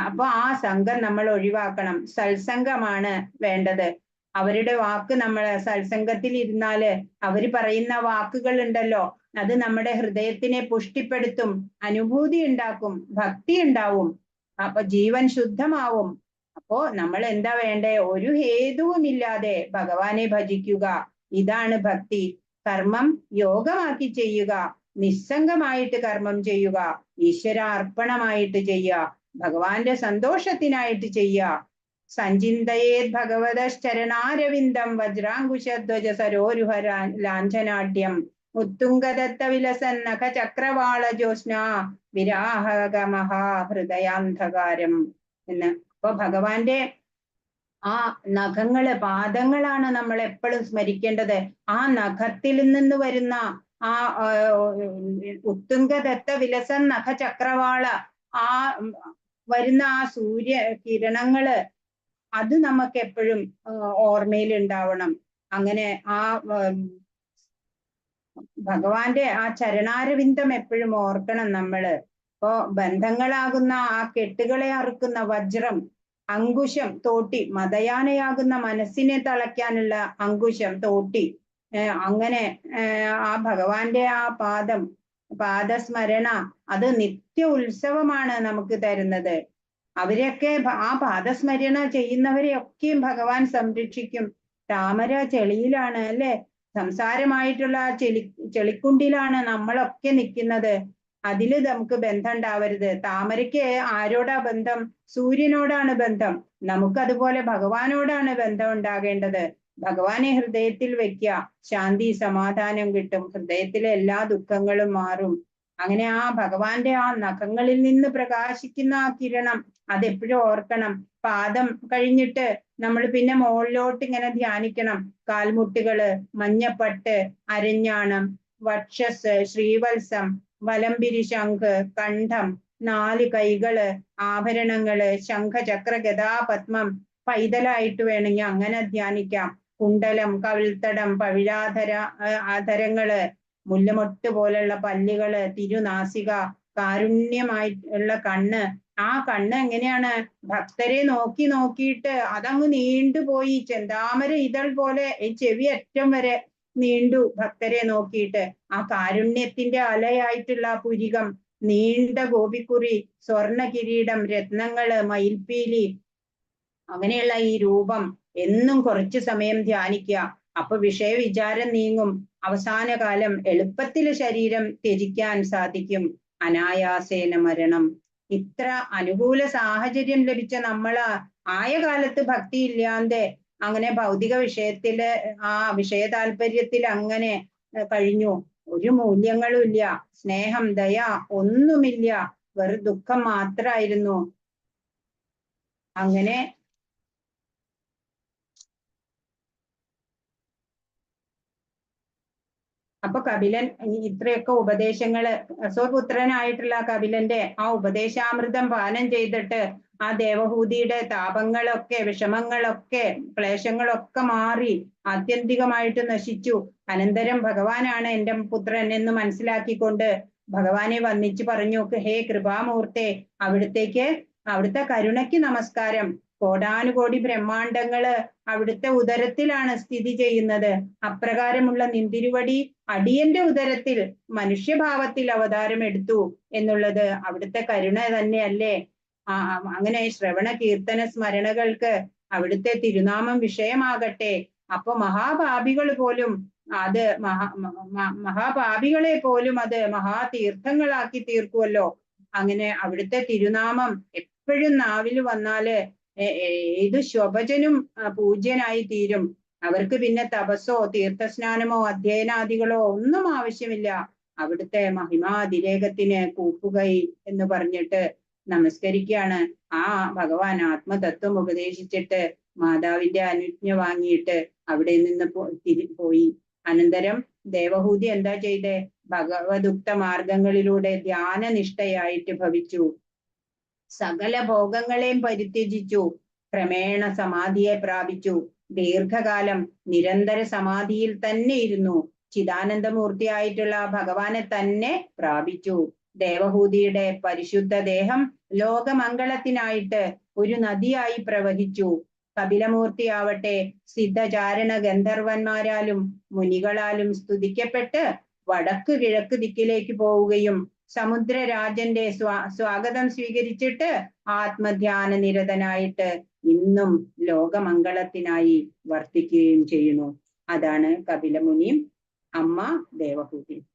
അപ്പൊ ആ സംഘം നമ്മൾ ഒഴിവാക്കണം. സത്സംഗമാണ് വേണ്ടത്. അവരുടെ വാക്ക് നമ്മൾ സത്സംഗത്തിൽ ഇരുന്നാല് അവര് പറയുന്ന വാക്കുകൾ ഉണ്ടല്ലോ, അത് നമ്മുടെ ഹൃദയത്തിനെ പുഷ്ടിപ്പെടുത്തും, അനുഭൂതി ഉണ്ടാക്കും, ഭക്തി ഉണ്ടാവും, അപ്പൊ ജീവൻ ശുദ്ധമാവും. അപ്പോ നമ്മൾ എന്താ വേണ്ടേ? ഒരു ഹേതുവുമില്ലാതെ ഭഗവാനെ ഭജിക്കുക, ഇതാണ് ഭക്തി. കർമ്മം യോഗമാക്കി ചെയ്യുക, നിസ്സംഗമായിട്ട് കർമ്മം ചെയ്യുക, ഈശ്വരാർപ്പണമായിട്ട് ചെയ്യുക, ഭഗവാന്റെ സന്തോഷത്തിനായിട്ട് ചെയ്യുക. സഞ്ചിന്തയേത് ഭഗവതശ്ചരണാരവിന്ദം വജ്രാങ്കുശധ്വജ സരോരുഹ ലാഞ്ചനാട്യം ഉത്തുംഗദത്ത വിലസൻ നഖ ചക്രവാള ജ്യോത്സ്ന വിരാഹഗമഹാ ഹൃദയാന്ധകാരം എന്ന്. അപ്പൊ ഭഗവാന്റെ ആ നഖങ്ങള്, പാദങ്ങളാണ് നമ്മൾ എപ്പോഴും സ്മരിക്കേണ്ടത്. ആ നഖത്തിൽ നിന്ന് വരുന്ന ആ ഉത്തുംഗദത്ത വിലസൻ നഖ ചക്രവാള ആ വരുന്ന ആ സൂര്യ കിരണങ്ങള്, അത് നമുക്ക് എപ്പോഴും ഓർമ്മയിൽ ഉണ്ടാവണം. അങ്ങനെ ആ ഭഗവാന്റെ ആ ചരണാരവിന്ദം എപ്പോഴും ഓർക്കണം നമ്മള്. ഇപ്പോ ബന്ധങ്ങളാകുന്ന ആ കെട്ടുകളെ അറുക്കുന്ന വജ്രം, അങ്കുശം തോട്ടി, മതയാനയാകുന്ന മനസ്സിനെ തളയ്ക്കാനുള്ള അങ്കുശം തോട്ടി, അങ്ങനെ ആ ഭഗവാന്റെ ആ പാദം, പാദസ്മരണ, അത് നിത്യ ഉത്സവമാണ് നമുക്ക് തരുന്നത്. അവരെയൊക്കെ ആ പാദസ്മരണ ചെയ്യുന്നവരെയൊക്കെയും ഭഗവാൻ സംരക്ഷിക്കും. താമര ചെളിയിലാണ് അല്ലെ, സംസാരമായിട്ടുള്ള ആ ചെളിക്കുണ്ടിലാണ് നമ്മളൊക്കെ നിൽക്കുന്നത്. അതില് നമുക്ക് ബന്ധം ഉണ്ടാവരുത്. താമരയ്ക്ക് ആരോടാ ബന്ധം? സൂര്യനോടാണ് ബന്ധം. നമുക്കതുപോലെ ഭഗവാനോടാണ് ബന്ധം ഉണ്ടാകേണ്ടത്. ഭഗവാനെ ഹൃദയത്തിൽ വെക്കുക, ശാന്തി സമാധാനം കിട്ടും, ഹൃദയത്തിലെ എല്ലാ ദുഃഖങ്ങളും മാറും. അങ്ങനെ ആ ഭഗവാന്റെ ആ നഖങ്ങളിൽ നിന്ന് പ്രകാശിക്കുന്ന ആ കിരണം അതെപ്പോഴും ഓർക്കണം. പാദം കഴിഞ്ഞിട്ട് നമ്മൾ പിന്നെ മുകളിലോട്ട് ഇങ്ങനെ ധ്യാനിക്കണം. കാൽമുട്ടുകള്, മഞ്ഞപ്പട്ട്, അരഞ്ഞാണം, വക്ഷസ്, ശ്രീവത്സം, വലംപിരി ശംഖ്, കണ്ഠം, 4 കൈകള്, ആഭരണങ്ങള്, ശംഖചക്ര ഗദാ പത്മം, പൈതലായിട്ട് വേണമെങ്കിൽ അങ്ങനെ ധ്യാനിക്കാം. കുണ്ടലം, കവിൾത്തടം, പവിഴാധര ആധരങ്ങള്, മുല്ലമൊട്ട് പോലുള്ള പല്ലുകള്, തിരുനാസിക, കാരുണ്യമായിട്ടുള്ള കണ്ണ്. ആ കണ്ണ് എങ്ങനെയാണ്? ഭക്തരെ നോക്കി നോക്കിയിട്ട് അതങ്ങ് നീണ്ടുപോയി, ചെന്താമര ഇതൾ പോലെ ഈ ചെവി അറ്റം വരെ നീണ്ടു ഭക്തരെ നോക്കിയിട്ട്. ആ കാരുണ്യത്തിന്റെ അലയായിട്ടുള്ള പുരികം, നീണ്ട ഗോപിക്കുറി, സ്വർണ കിരീടം, രത്നങ്ങള്, മയിൽപ്പീലി, അങ്ങനെയുള്ള ഈ രൂപം എന്നും കുറച്ചു സമയം ധ്യാനിക്കുക. അപ്പൊ വിഷയവിചാരം നീങ്ങും. അവസാന കാലം എളുപ്പത്തിൽ ശരീരം ത്യജിക്കാൻ സാധിക്കും. അനായാസേന മരണം. ഇത്ര അനുകൂല സാഹചര്യം ലഭിച്ച നമ്മള് ആയ കാലത്ത് ഭക്തി ഇല്ലാതെ അങ്ങനെ ഭൗതിക വിഷയത്തില് ആ വിഷയ താല്പര്യത്തിൽ അങ്ങനെ കഴിഞ്ഞു. ഒരു മൂല്യങ്ങളും ഇല്ല, സ്നേഹം, ദയ ഒന്നുമില്ല, വെറു ദുഃഖം മാത്രായിരുന്നു. അങ്ങനെ അപ്പൊ കപിലൻ ഇത്രയൊക്കെ ഉപദേശങ്ങള്, സ്വപുത്രനായിട്ടുള്ള കപിലന്റെ ആ ഉപദേശാമൃതം പാനം ചെയ്തിട്ട് ആ ദേവഹൂതിയുടെ താപങ്ങളൊക്കെ, വിഷമങ്ങളൊക്കെ, ക്ലേശങ്ങളൊക്കെ മാറി ആത്യന്തികമായിട്ട് നശിച്ചു. അനന്തരം ഭഗവാനാണ് എന്റെ പുത്രൻ എന്ന് മനസ്സിലാക്കിക്കൊണ്ട് ഭഗവാനെ വന്ദിച്ചു പറഞ്ഞു, ഹേ കൃപാമൂർത്തെ, അവിടുത്തെ കരുണയ്ക്ക് നമസ്കാരം. കോടാനുകോടി ബ്രഹ്മാണ്ടങ്ങള് അവിടുത്തെ ഉദരത്തിലാണ് സ്ഥിതി ചെയ്യുന്നത്. അപ്രകാരമുള്ള നിന്തിരുവടി അടിയന്റെ ഉദരത്തിൽ മനുഷ്യഭാവത്തിൽ അവതാരം എടുത്തു എന്നുള്ളത് അവിടുത്തെ കരുണ തന്നെയല്ലേ? ആ അങ്ങനെ ശ്രവണ കീർത്തന സ്മരണകൾക്ക് അവിടുത്തെ തിരുനാമം വിഷയമാകട്ടെ. അപ്പൊ മഹാപാപികൾ പോലും അത് മഹാപാപികളെ പോലും അത് മഹാതീർത്ഥങ്ങളാക്കി തീർക്കുമല്ലോ. അങ്ങനെ അവിടുത്തെ തിരുനാമം എപ്പോഴും നാവിൽ വന്നാല് ഏത് ശോഭജനും പൂജ്യനായി തീരും. അവർക്ക് പിന്നെ തപസ്സോ തീർത്ഥസ്നാനമോ അധ്യയനാദികളോ ഒന്നും ആവശ്യമില്ല. അവിടുത്തെ മഹിമാതിരേകത്തിന് കൂപ്പുകൈ എന്ന് പറഞ്ഞിട്ട് നമസ്കരിക്കുകയാണ്. ആ ഭഗവാൻ ആത്മതത്വം ഉപദേശിച്ചിട്ട് മാതാവിന്റെ അനുജ്ഞ വാങ്ങിയിട്ട് അവിടെ നിന്ന് പോയി. അനന്തരം ദേവഹൂതി എന്താ ചെയ്തേ? ഭഗവതുക്ത മാർഗങ്ങളിലൂടെ ധ്യാനനിഷ്ഠയായിട്ട് ഭവിച്ചു. സകല ഭോഗങ്ങളെയും പരിത്യജിച്ചു. ക്രമേണ സമാധിയെ പ്രാപിച്ചു. ദീർഘകാലം നിരന്തര സമാധിയിൽ തന്നെ ഇരുന്നു. ചിദാനന്ദമൂർത്തിയായിട്ടുള്ള ഭഗവാനെ തന്നെ പ്രാപിച്ചു. ദേവഹൂതിയുടെ പരിശുദ്ധ ദേഹം ലോകമംഗളത്തിനായിട്ട് ഒരു നദിയായി പ്രവഹിച്ചു. കപിലമൂർത്തിയാവട്ടെ സിദ്ധചാരണ ഗന്ധർവന്മാരാലും മുനികളാലും സ്തുതിക്കപ്പെട്ട് വടക്ക് കിഴക്ക് ദിക്കിലേക്ക് പോവുകയും സമുദ്രരാജന്റെ സ്വാഗതം സ്വീകരിച്ചിട്ട് ആത്മധ്യാന നിരതനായിട്ട് ഇന്നും ലോകമംഗളത്തിനായി വർത്തിക്കുകയും ചെയ്യുന്നു. അതാണ് കപിലമുനിയും അമ്മ ദേവഹൂതിയും.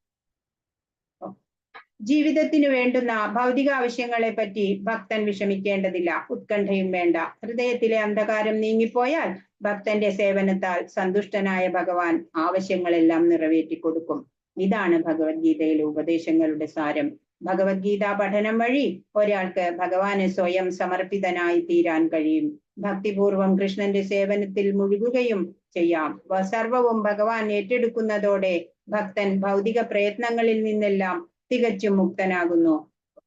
ജീവിതത്തിന് വേണ്ടുന്ന ഭൗതിക ആവശ്യങ്ങളെ പറ്റി ഭക്തൻ വിഷമിക്കേണ്ടതില്ല, ഉത്കണ്ഠയും വേണ്ട. ഹൃദയത്തിലെ അന്ധകാരം നീങ്ങിപ്പോയാൽ ഭക്തന്റെ സേവനത്താൽ സന്തുഷ്ടനായ ഭഗവാൻ ആവശ്യങ്ങളെല്ലാം നിറവേറ്റി കൊടുക്കും. ഇതാണ് ഭഗവത്ഗീതയിലെ ഉപദേശങ്ങളുടെ സാരം. ഭഗവത്ഗീത പഠനം വഴി ഒരാൾക്ക് ഭഗവാന് സ്വയം സമർപ്പിതനായി തീരാൻ കഴിയും. ഭക്തിപൂർവം കൃഷ്ണന്റെ സേവനത്തിൽ മുഴുകുകയും ചെയ്യാം. സർവവും ഭഗവാൻ ഏറ്റെടുക്കുന്നതോടെ ഭക്തൻ ഭൗതിക പ്രയത്നങ്ങളിൽ നിന്നെല്ലാം തികച്ചും മുക്തനാകുന്നു.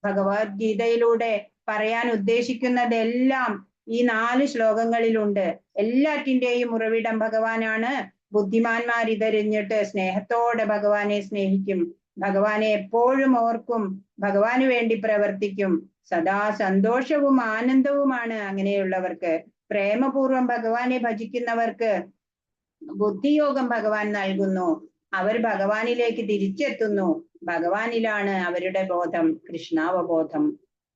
ഭഗവത്ഗീതയിലൂടെ പറയാൻ ഉദ്ദേശിക്കുന്നതെല്ലാം ഈ 4 ശ്ലോകങ്ങളിലുണ്ട്. എല്ലാറ്റിന്റെയും ഉറവിടം ഭഗവാനാണ്. ബുദ്ധിമാന്മാർ ഇതറിഞ്ഞിട്ട് സ്നേഹത്തോടെ ഭഗവാനെ സ്നേഹിക്കും, ഭഗവാനെ എപ്പോഴും ഓർക്കും, ഭഗവാന് വേണ്ടി പ്രവർത്തിക്കും. സദാ സന്തോഷവും ആനന്ദവുമാണ് അങ്ങനെയുള്ളവർക്ക്. പ്രേമപൂർവം ഭഗവാനെ ഭജിക്കുന്നവർക്ക് ബുദ്ധിയോഗം ഭഗവാൻ നൽകുന്നു. അവർ ഭഗവാനിലേക്ക് തിരിച്ചെത്തുന്നു. ഭഗവാനിലാണ് അവരുടെ ബോധം, കൃഷ്ണാവബോധം.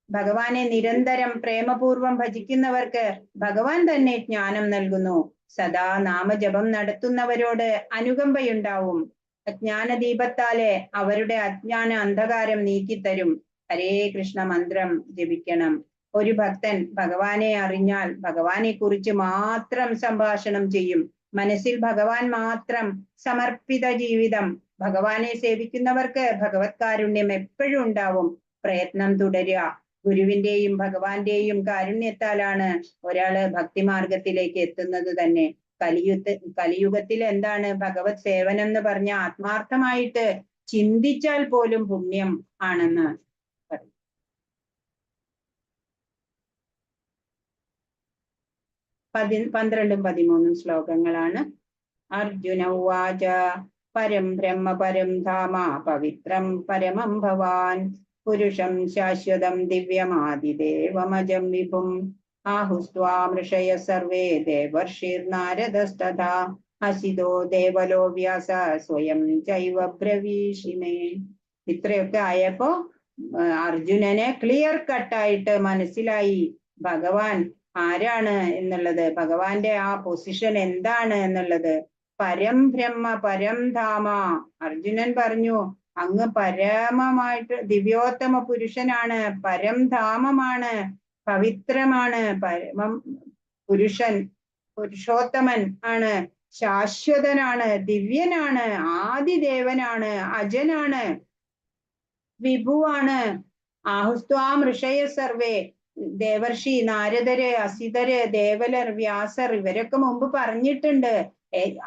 ഭഗവാനെ നിരന്തരം പ്രേമപൂർവം ഭജിക്കുന്നവർക്ക് ഭഗവാൻ തന്നെ ജ്ഞാനം നൽകുന്നു. സദാ നാമജപം നടത്തുന്നവരോട് അനുകമ്പയുണ്ടാവും. അജ്ഞാനദീപത്താലെ അവരുടെ അജ്ഞാന അന്ധകാരം നീക്കിത്തരും. ഹരേ കൃഷ്ണ മന്ത്രം ജപിക്കണം. ഒരു ഭക്തൻ ഭഗവാനെ അറിഞ്ഞാൽ ഭഗവാനെ കുറിച്ച് മാത്രം സംഭാഷണം ചെയ്യും. മനസ്സിൽ ഭഗവാൻ മാത്രം സമർപ്പിത ജീവിതം. ഭഗവാനെ സേവിക്കുന്നവർക്ക് ഭഗവത് കാരുണ്യം എപ്പോഴും ഉണ്ടാവും. പ്രയത്നം തുടരുക. ഗുരുവിന്റെയും ഭഗവാന്റെയും കാരുണ്യത്താലാണ് ഒരാള് ഭക്തിമാർഗത്തിലേക്ക് എത്തുന്നത് തന്നെ. കലിയുഗത്തിൽ എന്താണ് ഭഗവത് സേവനം എന്ന് പറഞ്ഞ ആത്മാർത്ഥമായിട്ട് ചിന്തിച്ചാൽ പോലും പുണ്യം ആണെന്ന് പറയും. 12ഉം 13ഉം ശ്ലോകങ്ങളാണ്. അർജുന ഉവാച പരം ബ്രഹ്മ പരം ധാമ പവിത്രം പരമം ഭവാൻ പുരുഷം ശാശ്വതം ദിവ്യമാദിദേവമജം വിഭും ആഹുസ്ത്വാം ഋഷയ സർവേ ദേവർഷിർനാരദസ്തഥാ അസിതോ ദേവലോ വ്യാസ സ്വയം ചൈവ ബ്രവീഷിമേ. ഇത്രയൊക്കെ ആയപ്പോ അർജുനനെ ക്ലിയർ കട്ടായിട്ട് മനസ്സിലായി ഭഗവാൻ ആരാണ് എന്നുള്ളത്, ഭഗവാന്റെ ആ പൊസിഷൻ എന്താണ് എന്നുള്ളത്. പരം ബ്രഹ്മ പരം ധാമ. അർജുനൻ പറഞ്ഞു, അങ്ങ് പരമമായിട്ട് ദിവ്യോത്തമ പുരുഷനാണ്, പരം ധാമമാണ്, പവിത്രമാണ്, പരമം പുരുഷൻ, പുരുഷോത്തമൻ ആണ്, ശാശ്വതനാണ്, ദിവ്യനാണ്, ആദിദേവനാണ്, അജനാണ്, വിഭുവാണ്. ആഹുസ്ത്വാം ഋഷയ സർവേ. ദേവർഷി, നാരദര്, അസിതര്, ദേവലർ, വ്യാസർ ഇവരൊക്കെ മുമ്പ് പറഞ്ഞിട്ടുണ്ട്.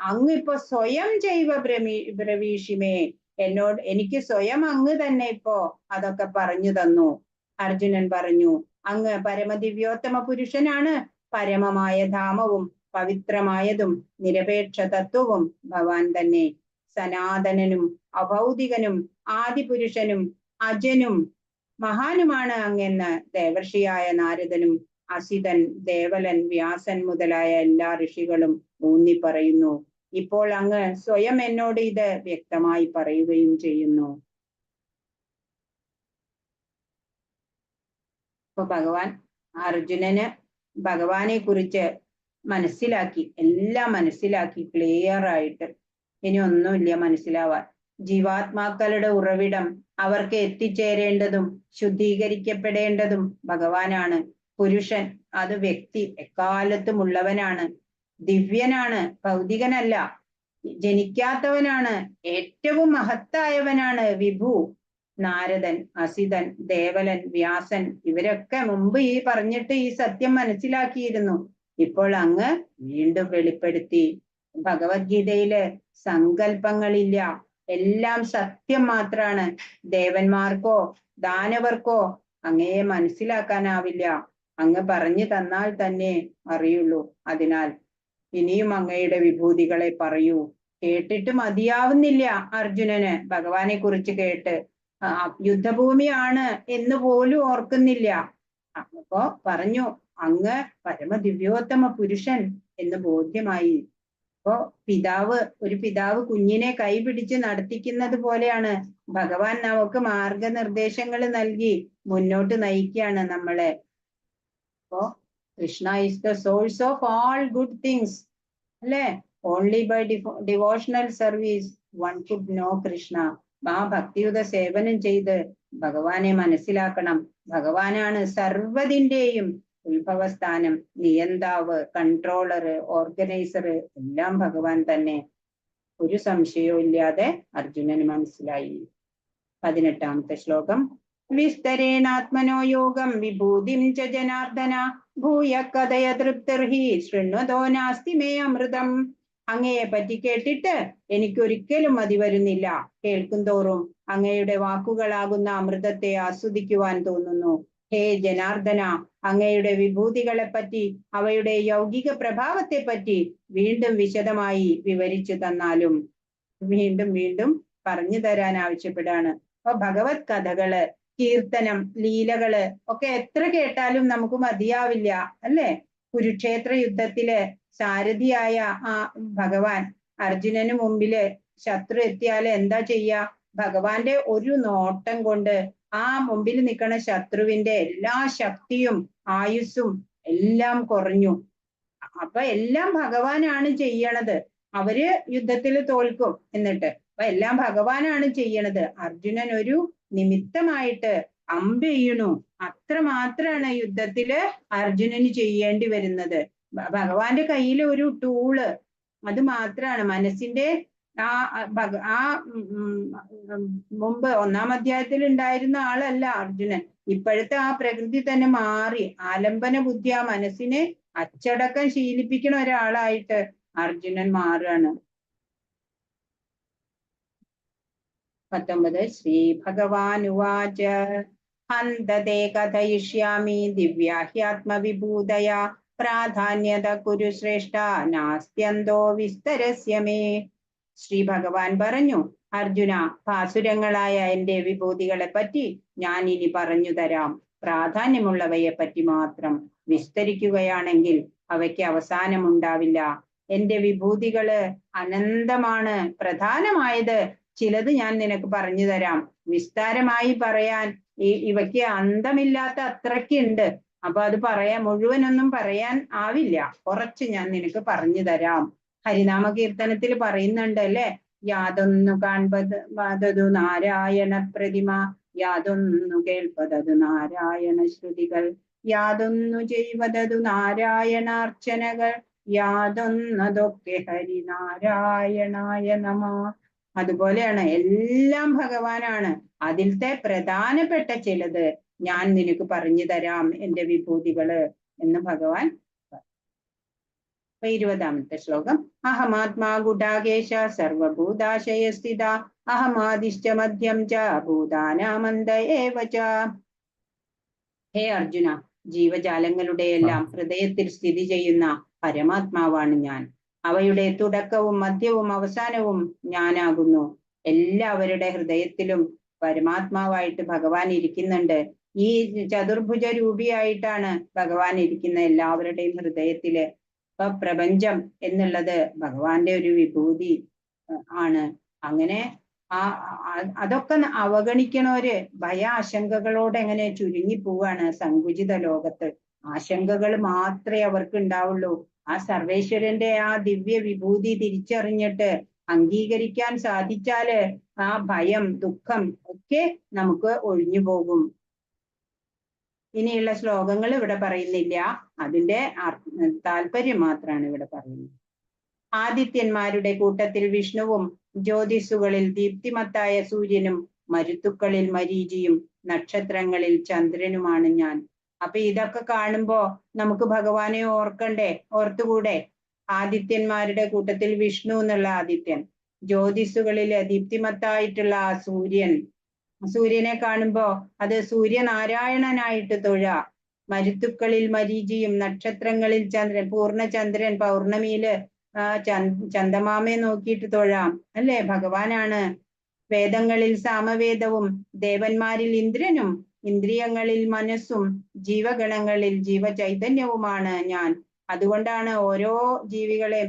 അങ്ങ് ഇപ്പൊ സ്വയം ജൈവ ബ്രവീഷിമേ, എന്നോട് എനിക്ക് സ്വയം അങ്ങ് തന്നെ ഇപ്പോ അതൊക്കെ പറഞ്ഞു തന്നു. അർജുനൻ പറഞ്ഞു, അങ്ങ് പരമദിവ്യോത്തമ പുരുഷനാണ്, പരമമായ ധാമവും പവിത്രമായതും നിരപേക്ഷ തത്വവും ഭവാൻ തന്നെ. സനാതനനും അഭൗതികനും ആദിപുരുഷനും അജനും മഹാനുമാണ് അങ്ങെന്ന് ദേവർഷിയായ നാരദനും അസിതൻ, ദേവലൻ, വ്യാസൻ മുതലായ എല്ലാ ഋഷികളും ഊന്നി പറയുന്നു. ഇപ്പോൾ അങ്ങ് സ്വയം എന്നോട് ഇത് വ്യക്തമായി പറയുകയും ചെയ്യുന്നു. അപ്പൊ ഭഗവാൻ അർജുനന് ഭഗവാനെ കുറിച്ച് മനസ്സിലാക്കി, എല്ലാം മനസ്സിലാക്കി ക്ലിയർ ആയിട്ട്. ഇനി ഒന്നുമില്ല മനസ്സിലാവാൻ. ജീവാത്മാക്കളുടെ ഉറവിടം, അവർക്ക് എത്തിച്ചേരേണ്ടതും ശുദ്ധീകരിക്കപ്പെടേണ്ടതും ഭഗവാനാണ്. പുരുഷൻ, അത് വ്യക്തി, എക്കാലത്തും ഉള്ളവനാണ്, ദിവ്യനാണ്, ഭൗതികനല്ല, ജനിക്കാത്തവനാണ്, ഏറ്റവും മഹത്തായവനാണ് വിഭു. നാരദൻ, അസിതൻ, ദേവലൻ, വ്യാസൻ ഇവരൊക്കെ മുമ്പ് ഈ പറഞ്ഞിട്ട് ഈ സത്യം മനസ്സിലാക്കിയിരുന്നു. ഇപ്പോൾ അങ്ങ് വീണ്ടും വെളിപ്പെടുത്തി. ഭഗവത്ഗീതയില് സങ്കല്പങ്ങളില്ല, എല്ലാം സത്യം മാത്രാണ്. ദേവന്മാർക്കോ ദാനവർക്കോ അങ്ങയെ മനസ്സിലാക്കാനാവില്ല. അങ്ങ് പറഞ്ഞു തന്നാൽ തന്നെ അറിയുള്ളൂ. അതിനാൽ ഇനിയും അങ്ങയുടെ വിഭൂതികളെ പറയൂ. കേട്ടിട്ട് മതിയാവുന്നില്ല അർജുനന്. ഭഗവാനെ കുറിച്ച് കേട്ട് യുദ്ധഭൂമിയാണ് എന്ന് പോലും ഓർക്കുന്നില്ല. അപ്പോ പറഞ്ഞു, അങ്ങ് പരമദിവ്യോത്തമ പുരുഷൻ എന്ന് ബോധ്യമായി. അപ്പോ പിതാവ്, ഒരു പിതാവ് കുഞ്ഞിനെ കൈപിടിച്ച് നടത്തിക്കുന്നത് പോലെയാണ് ഭഗവാൻ നമുക്ക് മാർഗനിർദ്ദേശങ്ങൾ നൽകി മുന്നോട്ട് നയിക്കുകയാണ് നമ്മളെ. അപ്പോ Krishna is the source of all good things അല്ലെ? Only by devotional service one could know Krishna. ആ ഭക്തിയുത സേവനം ചെയ്ത് ഭഗവാനെ മനസ്സിലാക്കണം. ഭഗവാനാണ് സർവതിന്റെയും ഉത്ഭവസ്ഥാനം, നിയന്താവ്, കൺട്രോളർ, ഓർഗനൈസർ, എല്ലാം ഭഗവാൻ തന്നെ. ഒരു സംശയവും ഇല്ലാതെ അർജുനന് മനസ്സിലായി. 18-ാമത്തെ ശ്ലോകം. വിസ്തരേണാത്മനോ യോഗം വിഭൂതിം ച ജനാർദ്ദന ഭൂയ കഥയ തൃപ്തിർഹി ശൃണ്വതോ നാസ്തി മേ അമൃതം. അങ്ങയെ പറ്റി കേട്ടിട്ട് എനിക്കൊരിക്കലും മതി വരുന്നില്ല. കേൾക്കും തോറും അങ്ങയുടെ വാക്കുകളാകുന്ന അമൃതത്തെ ആസ്വദിക്കുവാൻ തോന്നുന്നു. ഹേ ജനാർദ്ദന, അങ്ങയുടെ വിഭൂതികളെ പറ്റി, അവയുടെ യൗകിക പ്രഭാവത്തെ പറ്റി വീണ്ടും വിശദമായി വിവരിച്ചു തന്നാലും. വീണ്ടും വീണ്ടും പറഞ്ഞു തരാൻ ആവശ്യപ്പെടാണ്. അപ്പൊ ഭഗവത് കഥകള്, കീർത്തനം, ലീലകള് ഒക്കെ എത്ര കേട്ടാലും നമുക്ക് മതിയാവില്ല അല്ലെ? കുരുക്ഷേത്ര യുദ്ധത്തില് സാരഥിയായ ആ ഭഗവാൻ അർജുനന് മുമ്പില് ശത്രു എത്തിയാല് എന്താ ചെയ്യാ? ഭഗവാന്റെ ഒരു നോട്ടം കൊണ്ട് ആ മുമ്പിൽ നിൽക്കണ ശത്രുവിന്റെ എല്ലാ ശക്തിയും ആയുസ്സും എല്ലാം കുറഞ്ഞു. അപ്പൊ എല്ലാം ഭഗവാനാണ് ചെയ്യണത്. അവര് യുദ്ധത്തിൽ തോൽക്കും എന്നിട്ട്. അപ്പൊ എല്ലാം ഭഗവാനാണ് ചെയ്യണത്. അർജുനൻ ഒരു നിമിത്തമായിട്ട് അമ്പ് ചെയ്യണു, അത്ര മാത്രാണ് യുദ്ധത്തില് അർജുനന് ചെയ്യേണ്ടി വരുന്നത്. ഭഗവാന്റെ കയ്യിലെ ഒരു ടൂള് അത് മാത്രാണ്. മനസ്സിന്റെ ആ ആ മുമ്പ് 1-ാം അധ്യായത്തിൽ ഉണ്ടായിരുന്ന ആളല്ല അർജുനൻ. ഇപ്പോഴത്തെ ആ പ്രകൃതി തന്നെ മാറി. ആലംബന ബുദ്ധി, ആ മനസ്സിനെ അച്ചടക്കം ശീലിപ്പിക്കണ ഒരാളായിട്ട് അർജുനൻ മാറുകയാണ്. 19. ശ്രീ ഭഗവാനുവാച ഹന്തതേ കഥയിഷ്യാമി ദിവ്യാഹ്യാത്മവിഭൂതയ പ്രാധാന്യത കുരു ശ്രേഷ്ഠ നാസ്ത്യന്തോ വിസ്തരസ്യ മേ. ശ്രീ ഭഗവാൻ പറഞ്ഞു, അർജുന, ഭാസുരങ്ങളായ എന്റെ വിഭൂതികളെ പറ്റി ഞാൻ ഇനി പറഞ്ഞു തരാം. പ്രാധാന്യമുള്ളവയെ പറ്റി മാത്രം വിസ്തരിക്കുകയാണെങ്കിൽ അവയ്ക്ക് അവസാനമുണ്ടാവില്ല. എന്റെ വിഭൂതികള് അനന്തമാണ്. പ്രധാനമായത് ചിലത് ഞാൻ നിനക്ക് പറഞ്ഞു തരാം. വിസ്താരമായി പറയാൻ ഇവയ്ക്ക് അന്തമില്ലാത്ത അത്രയ്ക്കുണ്ട്. അപ്പൊ അത് പറയാൻ മുഴുവനൊന്നും പറയാൻ ആവില്ല. കുറച്ച് ഞാൻ നിനക്ക് പറഞ്ഞു തരാം. ഹരിനാമ കീർത്തനത്തിൽ പറയുന്നുണ്ട് അല്ലെ? യാതൊന്നു കാൺപത് അതതു നാരായണ പ്രതിമ, യാതൊന്നു കേൾപ്പതതു നാരായണ ശ്രുതികൾ, യാതൊന്നു ചെയ്വതതു നാരായണാർച്ചനകൾ, യാതൊന്നതൊക്കെ ഹരിനാരായണായ നമ. അതുപോലെയാണ് എല്ലാം ഭഗവാനാണ്. അതിലത്തെ പ്രധാനപ്പെട്ട ചിലത് ഞാൻ നിനക്ക് പറഞ്ഞു തരാം, എന്റെ വിഭൂതികള് എന്ന് ഭഗവാൻ. അപ്പൊ 20-ാമത്തെ ശ്ലോകം. അഹമാത്മാ ഗുഡാകേശ സർവഭൂതാശയസ്ഥിത അഹമാദിശ്ച മധ്യം ച ഭൂതാനാമന്ത ഏവ ച. ഹേ അർജുന, ജീവജാലങ്ങളുടെ എല്ലാം ഹൃദയത്തിൽ സ്ഥിതി ചെയ്യുന്ന പരമാത്മാവാണ് ഞാൻ. അവയുടെ തുടക്കവും മധ്യവും അവസാനവും ഞാനാകുന്നു. എല്ലാവരുടെ ഹൃദയത്തിലും പരമാത്മാവായിട്ട് ഭഗവാൻ ഇരിക്കുന്നുണ്ട്. ഈ ചതുർഭുജ രൂപിയായിട്ടാണ് ഭഗവാൻ ഇരിക്കുന്ന എല്ലാവരുടെയും ഹൃദയത്തില്. അപ്പൊ പ്രപഞ്ചം എന്നുള്ളത് ഭഗവാന്റെ ഒരു വിഭൂതി ആണ്. അങ്ങനെ ആ അതൊക്കെ അവഗണിക്കണവര് ഭയാശങ്കകളോട് എങ്ങനെ ചുരുങ്ങി പോവാണ് സങ്കുചിത ലോകത്ത്. ആശങ്കകൾ മാത്രമേ അവർക്ക് ഉണ്ടാവുള്ളൂ. ആ സർവേശ്വരന്റെ ആ ദിവ്യ വിഭൂതി തിരിച്ചറിഞ്ഞിട്ട് അംഗീകരിക്കാൻ സാധിച്ചാല് ആ ഭയം, ദുഃഖം ഒക്കെ നമുക്ക് ഒഴിഞ്ഞു പോകും. ഇനിയുള്ള ശ്ലോകങ്ങൾ ഇവിടെ പറയുന്നില്ല, അതിന്റെ താല്പര്യം മാത്രമാണ് ഇവിടെ പറയുന്നത്. ആദിത്യന്മാരുടെ കൂട്ടത്തിൽ വിഷ്ണുവും ജ്യോതിസുകളിൽ ദീപ്തിമത്തായ സൂര്യനും മരുത്തുക്കളിൽ മരീചിയും നക്ഷത്രങ്ങളിൽ ചന്ദ്രനുമാണ് ഞാൻ. അപ്പൊ ഇതൊക്കെ കാണുമ്പോ നമുക്ക് ഭഗവാനെ ഓർക്കണ്ടേ? ഓർത്തുകൂടെ? ആദിത്യന്മാരുടെ കൂട്ടത്തിൽ വിഷ്ണു എന്നുള്ള ആദിത്യൻ, ജ്യോതിസുകളിലെ ദീപ്തിമത്തായിട്ടുള്ള ആ സൂര്യൻ, സൂര്യനെ കാണുമ്പോ അത് സൂര്യനാരായണനായിട്ട് തൊഴ. മരുത്തുക്കളിൽ മരീചിയും നക്ഷത്രങ്ങളിൽ ചന്ദ്രൻ, പൂർണ്ണചന്ദ്രൻ, പൗർണമിയില് ആ ചന്ദമാമയെ നോക്കിയിട്ട് തൊഴാം അല്ലേ? ഭഗവാനാണ്. വേദങ്ങളിൽ സാമവേദവും ദേവന്മാരിൽ ഇന്ദ്രനും ഇന്ദ്രിയങ്ങളിൽ മനസ്സും ജീവഗണങ്ങളിൽ ജീവചൈതന്യവുമാണ് ഞാൻ. അതുകൊണ്ടാണ് ഓരോ ജീവികളെ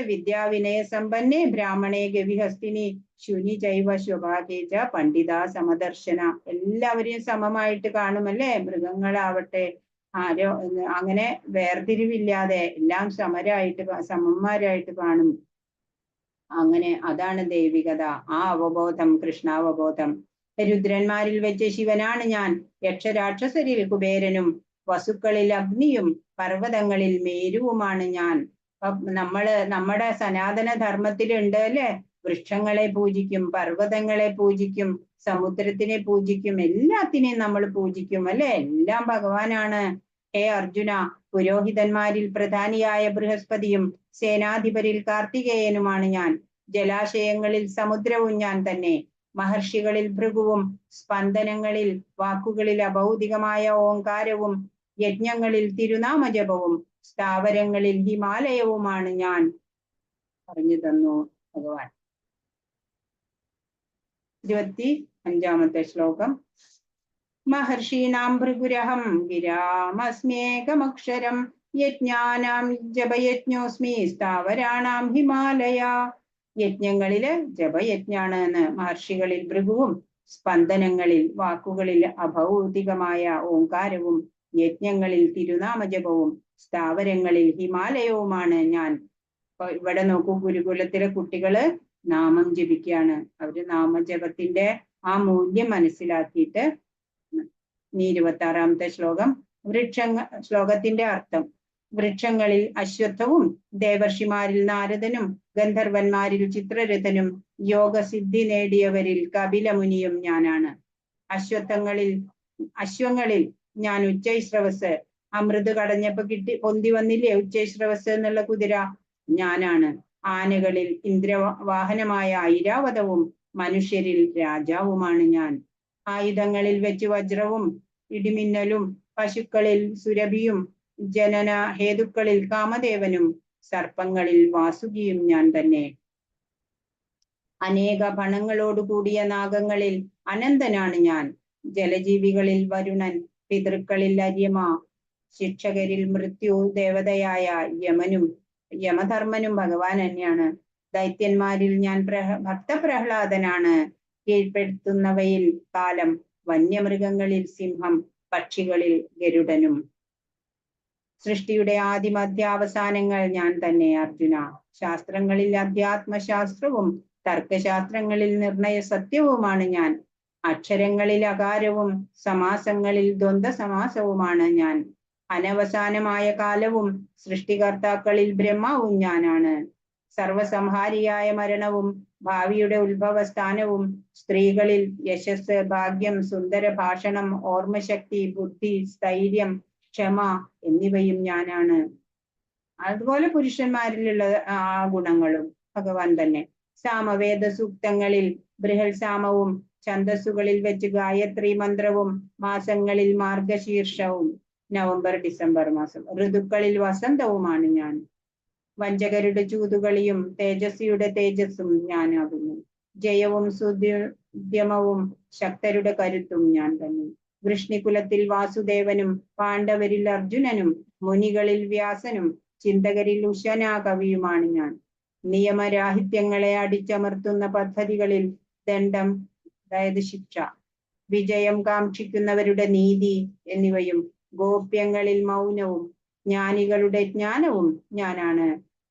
വിദ്യാവിനയ സമ്പന്നേ ബ്രാഹ്മണേ ഗവിഹസ്തിനി ശുനി ജൈവ ശുഭാകേജ പണ്ഡിത സമദർശന. എല്ലാവരെയും സമമായിട്ട് കാണുമല്ലേ? മൃഗങ്ങളാവട്ടെ ആരോ അങ്ങനെ വേർതിരിവില്ലാതെ എല്ലാം സമരായിട്ട് സമന്മാരായിട്ട് കാണും. അങ്ങനെ അതാണ് ദൈവികത, ആ അവബോധം, കൃഷ്ണാവബോധം. രുദ്രന്മാരിൽ വെച്ച് ശിവനാണ് ഞാൻ, യക്ഷരാക്ഷസരിൽ കുബേരനും വസുക്കളിൽ അഗ്നിയും പർവ്വതങ്ങളിൽ മേരുവുമാണ് ഞാൻ. നമ്മള് നമ്മുടെ സനാതന ധർമ്മത്തിലുണ്ട് അല്ലെ? വൃക്ഷങ്ങളെ പൂജിക്കും, പർവ്വതങ്ങളെ പൂജിക്കും, സമുദ്രത്തിനെ പൂജിക്കും, എല്ലാത്തിനെയും നമ്മൾ പൂജിക്കും അല്ലെ? എല്ലാം ഭഗവാനാണ്. ഹേ അർജുന, പുരോഹിതന്മാരിൽ പ്രധാനിയായ ബൃഹസ്പതിയും സേനാധിപരിൽ കാർത്തികേയനുമാണ് ഞാൻ. ജലാശയങ്ങളിൽ സമുദ്രവും ഞാൻ തന്നെ. മഹർഷികളിൽ ഭൃഗുവും സ്പന്ദനങ്ങളിൽ വാക്കുകളിൽ അഭൗതികമായ ഓങ്കാരവും യജ്ഞങ്ങളിൽ തിരുനാമജപവും സ്ഥാവരങ്ങളിൽ ഹിമാലയവുമാണ് ഞാൻ പറഞ്ഞു തന്നു ഭഗവാൻ. 25-ാമത്തെ ശ്ലോകം. മഹർഷീണാം ഭൃഗുരഹം ഗിരാമസ്മ്യേകമക്ഷരം യജ്ഞാനാം ജപയജ്ഞോസ്മി സ്ഥാവരാണാം ഹിമാലയ. യജ്ഞങ്ങളില് ജപയജ്ഞാണ് എന്ന് മഹർഷികളിൽ ഭൃഗുവും സ്പന്ദനങ്ങളിൽ വാക്കുകളിൽ അഭൗതികമായ ഓങ്കാരവും യജ്ഞങ്ങളിൽ തിരുനാമജപവും സ്ഥാവരങ്ങളിൽ ഹിമാലയവുമാണ് ഞാൻ. അപ്പൊ ഇവിടെ നോക്കൂ, ഗുരുകുലത്തിലെ കുട്ടികള് നാമം ജപിക്കുകയാണ്. അവര് നാമജപത്തിന്റെ ആ മൂല്യം മനസ്സിലാക്കിയിട്ട്. ഇനി 26-ാമത്തെ ശ്ലോകം. ശ്ലോകത്തിന്റെ അർത്ഥം: വൃക്ഷങ്ങളിൽ അശ്വത്ഥവും ദേവർഷിമാരിൽ നാരദനും ഗന്ധർവന്മാരിൽ ചിത്രരഥനും യോഗസിദ്ധി നേടിയവരിൽ കപിലമുനിയും ഞാനാണ്. അശ്വങ്ങളിൽ ഞാൻ ഉച്ചൈശ്രവസ്, അമൃത് കടഞ്ഞപ്പോ കിട്ടി പൊന്തി വന്നില്ലേ ഉച്ചൈശ്രവസ് എന്നുള്ള കുതിര, ഞാനാണ്. ആനകളിൽ ഇന്ദ്രവാഹനമായ ഐരാവതവും മനുഷ്യരിൽ രാജാവുമാണ് ഞാൻ. ആയുധങ്ങളിൽ വെച്ച് വജ്രവും ഇടിമിന്നലും പശുക്കളിൽ സുരഭിയും ജനന ഹേതുക്കളിൽ കാമദേവനും സർപ്പങ്ങളിൽ വാസുകിയും ഞാൻ തന്നെ. അനേക ഭണങ്ങളോടുകൂടിയ നാഗങ്ങളിൽ അനന്തനാണ് ഞാൻ. ജലജീവികളിൽ വരുണൻ, പിതൃക്കളിൽ അര്യമ, ശിക്ഷകരിൽ മൃത്യു ദേവതയായ യമനും യമധർമ്മനും ഭഗവാൻ തന്നെയാണ്. ദൈത്യന്മാരിൽ ഞാൻ ഭക്തപ്രഹ്ലാദനാണ്. കീഴ്പ്പെടുത്തുന്നവയിൽ കാലം, വന്യമൃഗങ്ങളിൽ സിംഹം, പക്ഷികളിൽ ഗരുഡനും. സൃഷ്ടിയുടെ ആദിമധ്യാവസാനങ്ങൾ ഞാൻ തന്നെ അർജുന. ശാസ്ത്രങ്ങളിൽ അധ്യാത്മശാസ്ത്രവും തർക്കശാസ്ത്രങ്ങളിൽ നിർണയ സത്യവുമാണ് ഞാൻ. അക്ഷരങ്ങളിൽ അകാരവും സമാസങ്ങളിൽ ദ്വന്ദ്വ സമാസവുമാണ് ഞാൻ. അനവസാനമായ കാലവും സൃഷ്ടികർത്താക്കളിൽ ബ്രഹ്മാവും ഞാനാണ്. സർവസംഹാരിയായ മരണവും ഭാവിയുടെ ഉത്ഭവസ്ഥാനവും സ്ത്രീകളിൽ യശസ്, ഭാഗ്യം, സുന്ദര ഭാഷണം, ഓർമ്മശക്തി, ബുദ്ധി, സ്ഥൈര്യം, ക്ഷമ എന്നിവയും ഞാനാണ്. അതുപോലെ പുരുഷന്മാരിലുള്ള ആ ഗുണങ്ങളും ഭഗവാൻ തന്നെ. സാമവേദ സൂക്തങ്ങളിൽ ബൃഹൽ സാമവും ഛന്ദസ്സുകളിൽ വെച്ച് ഗായത്രി മന്ത്രവും മാസങ്ങളിൽ മാർഗശീർഷവും നവംബർ ഡിസംബർ മാസം, ഋതുക്കളിൽ വസന്തവുമാണ് ഞാൻ. വഞ്ചകരുടെ ചൂതുകളിയും തേജസ്വിയുടെ തേജസ്സും ഞാനാകുന്നു. ജയവും ഉദ്യമവും ശക്തരുടെ കരുത്തും ഞാൻ തന്നെ. വൃഷ്ണികുലത്തിൽ വാസുദേവനും പാണ്ഡവരിൽ അർജുനനും മുനികളിൽ വ്യാസനും ചിന്തകരിൽ ഉശനാ കവിയുമാണ് ഞാൻ. നിയമരാഹിത്യങ്ങളെ അടിച്ചമർത്തുന്ന പദ്ധതികളിൽ ദണ്ഡം, അതായത് ശിക്ഷ, വിജയം കാക്ഷിക്കുന്നവരുടെ നീതി എന്നിവയും ഗോപ്യങ്ങളിൽ മൗനവും ജ്ഞാനികളുടെ ജ്ഞാനവും ഞാനാണ്.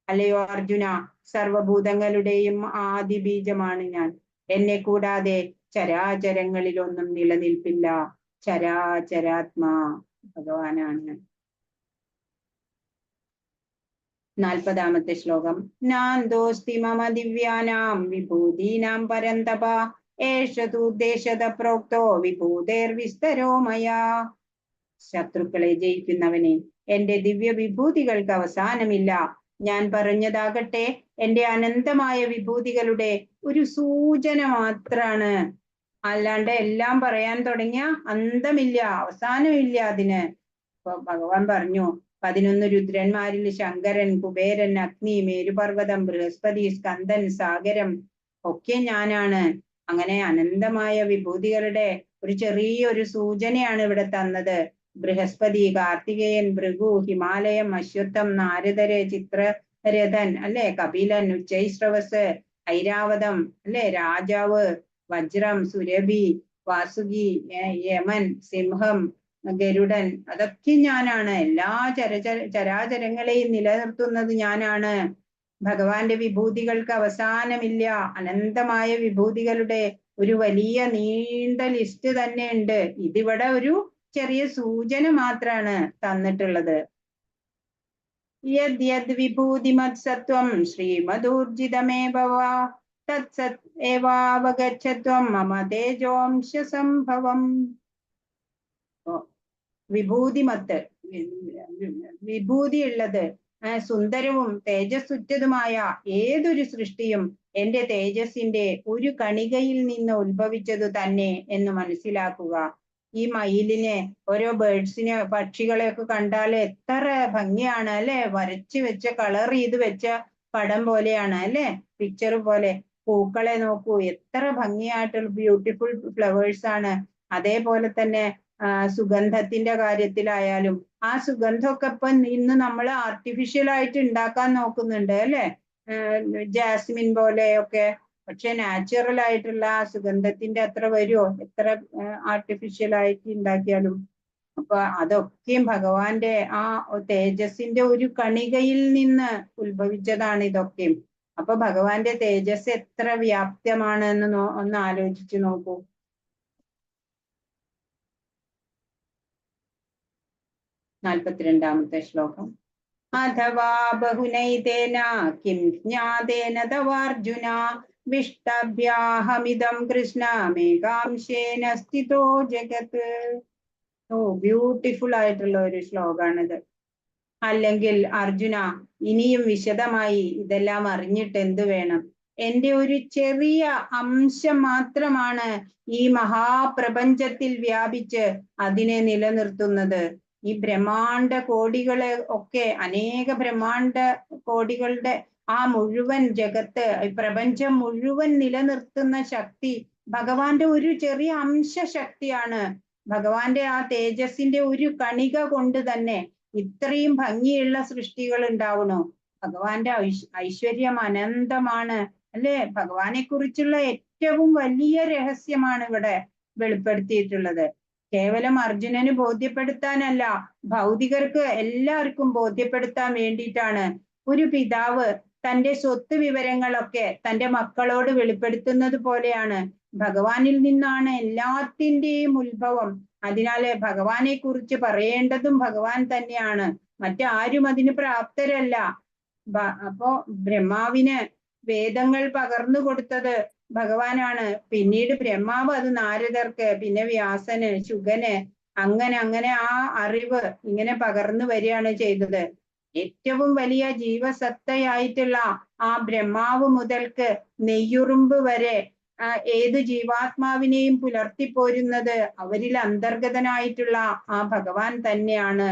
അല്ലയോ അർജുന, സർവഭൂതങ്ങളുടെയും ആദിബീജമാണ് ഞാൻ. എന്നെ കൂടാതെ ചരാചരങ്ങളിലൊന്നും നിലനിൽപ്പില്ല. ചരാചരാത്മാ ഭഗവാനാണ്. 40-ാമത്തെ ശ്ലോകം. നാന്തോസ്തി മമ ദിവ്യാനാം വിഭൂതീനാം പരന്തപ ഏഷ തു ദേശത പ്രോക്തോ വിഭൂതേർ വിസ്തരോ മയാ. ശത്രുക്കളെ ജയിക്കുന്നവനെ, എന്റെ ദിവ്യ വിഭൂതികൾക്ക് അവസാനമില്ല. ഞാൻ പറഞ്ഞതാകട്ടെ എന്റെ അനന്തമായ വിഭൂതികളുടെ ഒരു സൂചന മാത്രാണ്. അല്ലാണ്ട് എല്ലാം പറയാൻ തുടങ്ങിയ അന്തമില്ല, അവസാനമില്ല അതിന്. അപ്പൊ ഭഗവാൻ പറഞ്ഞു, 11 രുദ്രന്മാരിൽ ശങ്കരൻ, കുബേരൻ, അഗ്നി, മേരുപർവ്വതം, ബൃഹസ്പതി, സ്കന്ദൻ, സാഗരം ഒക്കെ ഞാനാണ്. അങ്ങനെ അനന്തമായ വിഭൂതികളുടെ ഒരു ചെറിയൊരു സൂചനയാണ് ഇവിടെ തന്നത്. ബൃഹസ്പതി, കാർത്തികേയൻ, ഭൃഗു, ഹിമാലയം, അശ്വത്ഥം, നാരദര്, ചിത്രരഥൻ അല്ലെ, കപിലൻ, ഉച്ചൈശ്രവസ്, ഐരാവതം അല്ലെ, രാജാവ്, വജ്രം, സുരഭി, വാസുകി, യമൻ, സിംഹം, ഗരുഡൻ, അതൊക്കെ ഞാനാണ്. എല്ലാ ചരാചരങ്ങളെയും നിലനിർത്തുന്നത് ഞാനാണ്. ഭഗവാന്റെ വിഭൂതികൾക്ക് അവസാനമില്ല. അനന്തമായ വിഭൂതികളുടെ ഒരു വലിയ നീണ്ട ലിസ്റ്റ് തന്നെ ഉണ്ട്. ഇതിവിടെ ഒരു ചെറിയ സൂചന മാത്രാണ് തന്നിട്ടുള്ളത്. യദ് യദ് വിഭൂതിമത് സത്വം ശ്രീമദൂർജിതമേവ വാ തത്സത് ഏവാവഗച്ഛത്വം മമ തേജോംശ സംഭവം. വിഭൂതിമത്ത്, വിഭൂതിയുള്ളത്, സുന്ദരവും തേജസ്സുറ്റതുമായ ഏതൊരു സൃഷ്ടിയും എന്റെ തേജസ്സിന്റെ ഒരു കണികയിൽ നിന്ന് ഉത്ഭവിച്ചതു തന്നെ എന്ന് മനസ്സിലാക്കുക. ഈ മയിലിനെ, ഓരോ ബേർഡ്സിനെ, പക്ഷികളെയൊക്കെ കണ്ടാൽ എത്ര ഭംഗിയാണ് അല്ലെ? വരച്ചു വെച്ച, കളർ ചെയ്ത് വെച്ച പടം പോലെയാണ് അല്ലെ? പിക്ചർ പോലെ. പൂക്കളെ നോക്കൂ, എത്ര ഭംഗിയായിട്ടുള്ള ബ്യൂട്ടിഫുൾ ഫ്ലവേഴ്സ് ആണ്. അതേപോലെ തന്നെ സുഗന്ധത്തിന്റെ കാര്യത്തിലായാലും ആ സുഗന്ധമൊക്കെ ഇപ്പൊ ഇന്ന് നമ്മൾ ആർട്ടിഫിഷ്യൽ ആയിട്ട് ഉണ്ടാക്കാൻ നോക്കുന്നുണ്ട് അല്ലെ? ജാസ്മിൻ പോലെയൊക്കെ. പക്ഷെ നാച്ചുറൽ ആയിട്ടുള്ള ആ സുഗന്ധത്തിന്റെ അത്ര വരുമോ എത്ര ആർട്ടിഫിഷ്യൽ ആയിട്ട് ഉണ്ടാക്കിയാലും? അപ്പൊ അതൊക്കെയും ഭഗവാന്റെ ആ തേജസ്സിന്റെ ഒരു കണികയിൽ നിന്ന് ഉത്ഭവിച്ചതാണ് ഇതൊക്കെയും. അപ്പൊ ഭഗവാന്റെ തേജസ് എത്ര വ്യാപ്തമാണ് എന്ന് ഒന്ന് ആലോചിച്ചു നോക്കൂ. 42-ാമത്തെ ശ്ലോകം. അഥവാ ബഹുനൈതേന കിം ജ്ഞാതേന തവാർജുന വിഷ്ടഭ്യാഹമിദം കൃഷ്ണമേകാംശേന സ്ഥിതോ ജഗത്. ഓ, ബ്യൂട്ടിഫുൾ ആയിട്ടുള്ള ഒരു ശ്ലോകാണിത്. അല്ലെങ്കിൽ അർജുന, ഇനിയും വിശദമായി ഇതെല്ലാം അറിഞ്ഞിട്ട് എന്ത് വേണം? എന്റെ ഒരു ചെറിയ അംശം മാത്രമാണ് ഈ മഹാപ്രപഞ്ചത്തിൽ വ്യാപിച്ച് അതിനെ നിലനിർത്തുന്നത്. ഈ ബ്രഹ്മാണ്ട കോടികളെ ഒക്കെ, അനേക ബ്രഹ്മാണ്ട കോടികളുടെ ആ മുഴുവൻ ജഗത്ത്, പ്രപഞ്ചം മുഴുവൻ നിലനിർത്തുന്ന ശക്തി ഭഗവാന്റെ ഒരു ചെറിയ അംശശക്തിയാണ്. ഭഗവാന്റെ ആ തേജസ്സിന്റെ ഒരു കണിക കൊണ്ട് തന്നെ ഇത്രയും ഭംഗിയുള്ള സൃഷ്ടികൾ ഉണ്ടാവണു. ഭഗവാന്റെ ഐശ്വര്യം അനന്തമാണ് അല്ലെ? ഭഗവാനെ കുറിച്ചുള്ള ഏറ്റവും വലിയ രഹസ്യമാണ് ഇവിടെ വെളിപ്പെടുത്തിയിട്ടുള്ളത്. കേവലം അർജുനന് ബോധ്യപ്പെടുത്താനല്ല, ഭൗതികർക്ക് എല്ലാവർക്കും ബോധ്യപ്പെടുത്താൻ വേണ്ടിയിട്ടാണ്. ഒരു പിതാവ് തന്റെ സ്വത്ത് വിവരങ്ങളൊക്കെ തന്റെ മക്കളോട് വെളിപ്പെടുത്തുന്നത് പോലെയാണ്. ഭഗവാനിൽ നിന്നാണ് എല്ലാത്തിന്റെയും ഉത്ഭവം. അതിനാല് ഭഗവാനെ കുറിച്ച് പറയേണ്ടതും ഭഗവാൻ തന്നെയാണ്, മറ്റാരും അതിന് പ്രാപ്തരല്ല. അപ്പോ ബ്രഹ്മാവിന് വേദങ്ങൾ പകർന്നു കൊടുത്തത് ഭഗവാനാണ്. പിന്നീട് ബ്രഹ്മാവ് അത് നാരദർക്ക്, പിന്നെ വ്യാസന്, ശുഗന്, അങ്ങനെ അങ്ങനെ ആ അറിവ് ഇങ്ങനെ പകർന്നു വരികയാണ് ചെയ്തത്. ഏറ്റവും വലിയ ജീവസത്തയായിട്ടുള്ള ആ ബ്രഹ്മാവ് മുതൽക്ക് നെയ്യുറുമ്പ് വരെ ഏത് ജീവാത്മാവിനെയും പുലർത്തിപ്പോരുന്നത് അവരിൽ അന്തർഗതനായിട്ടുള്ള ആ ഭഗവാൻ തന്നെയാണ്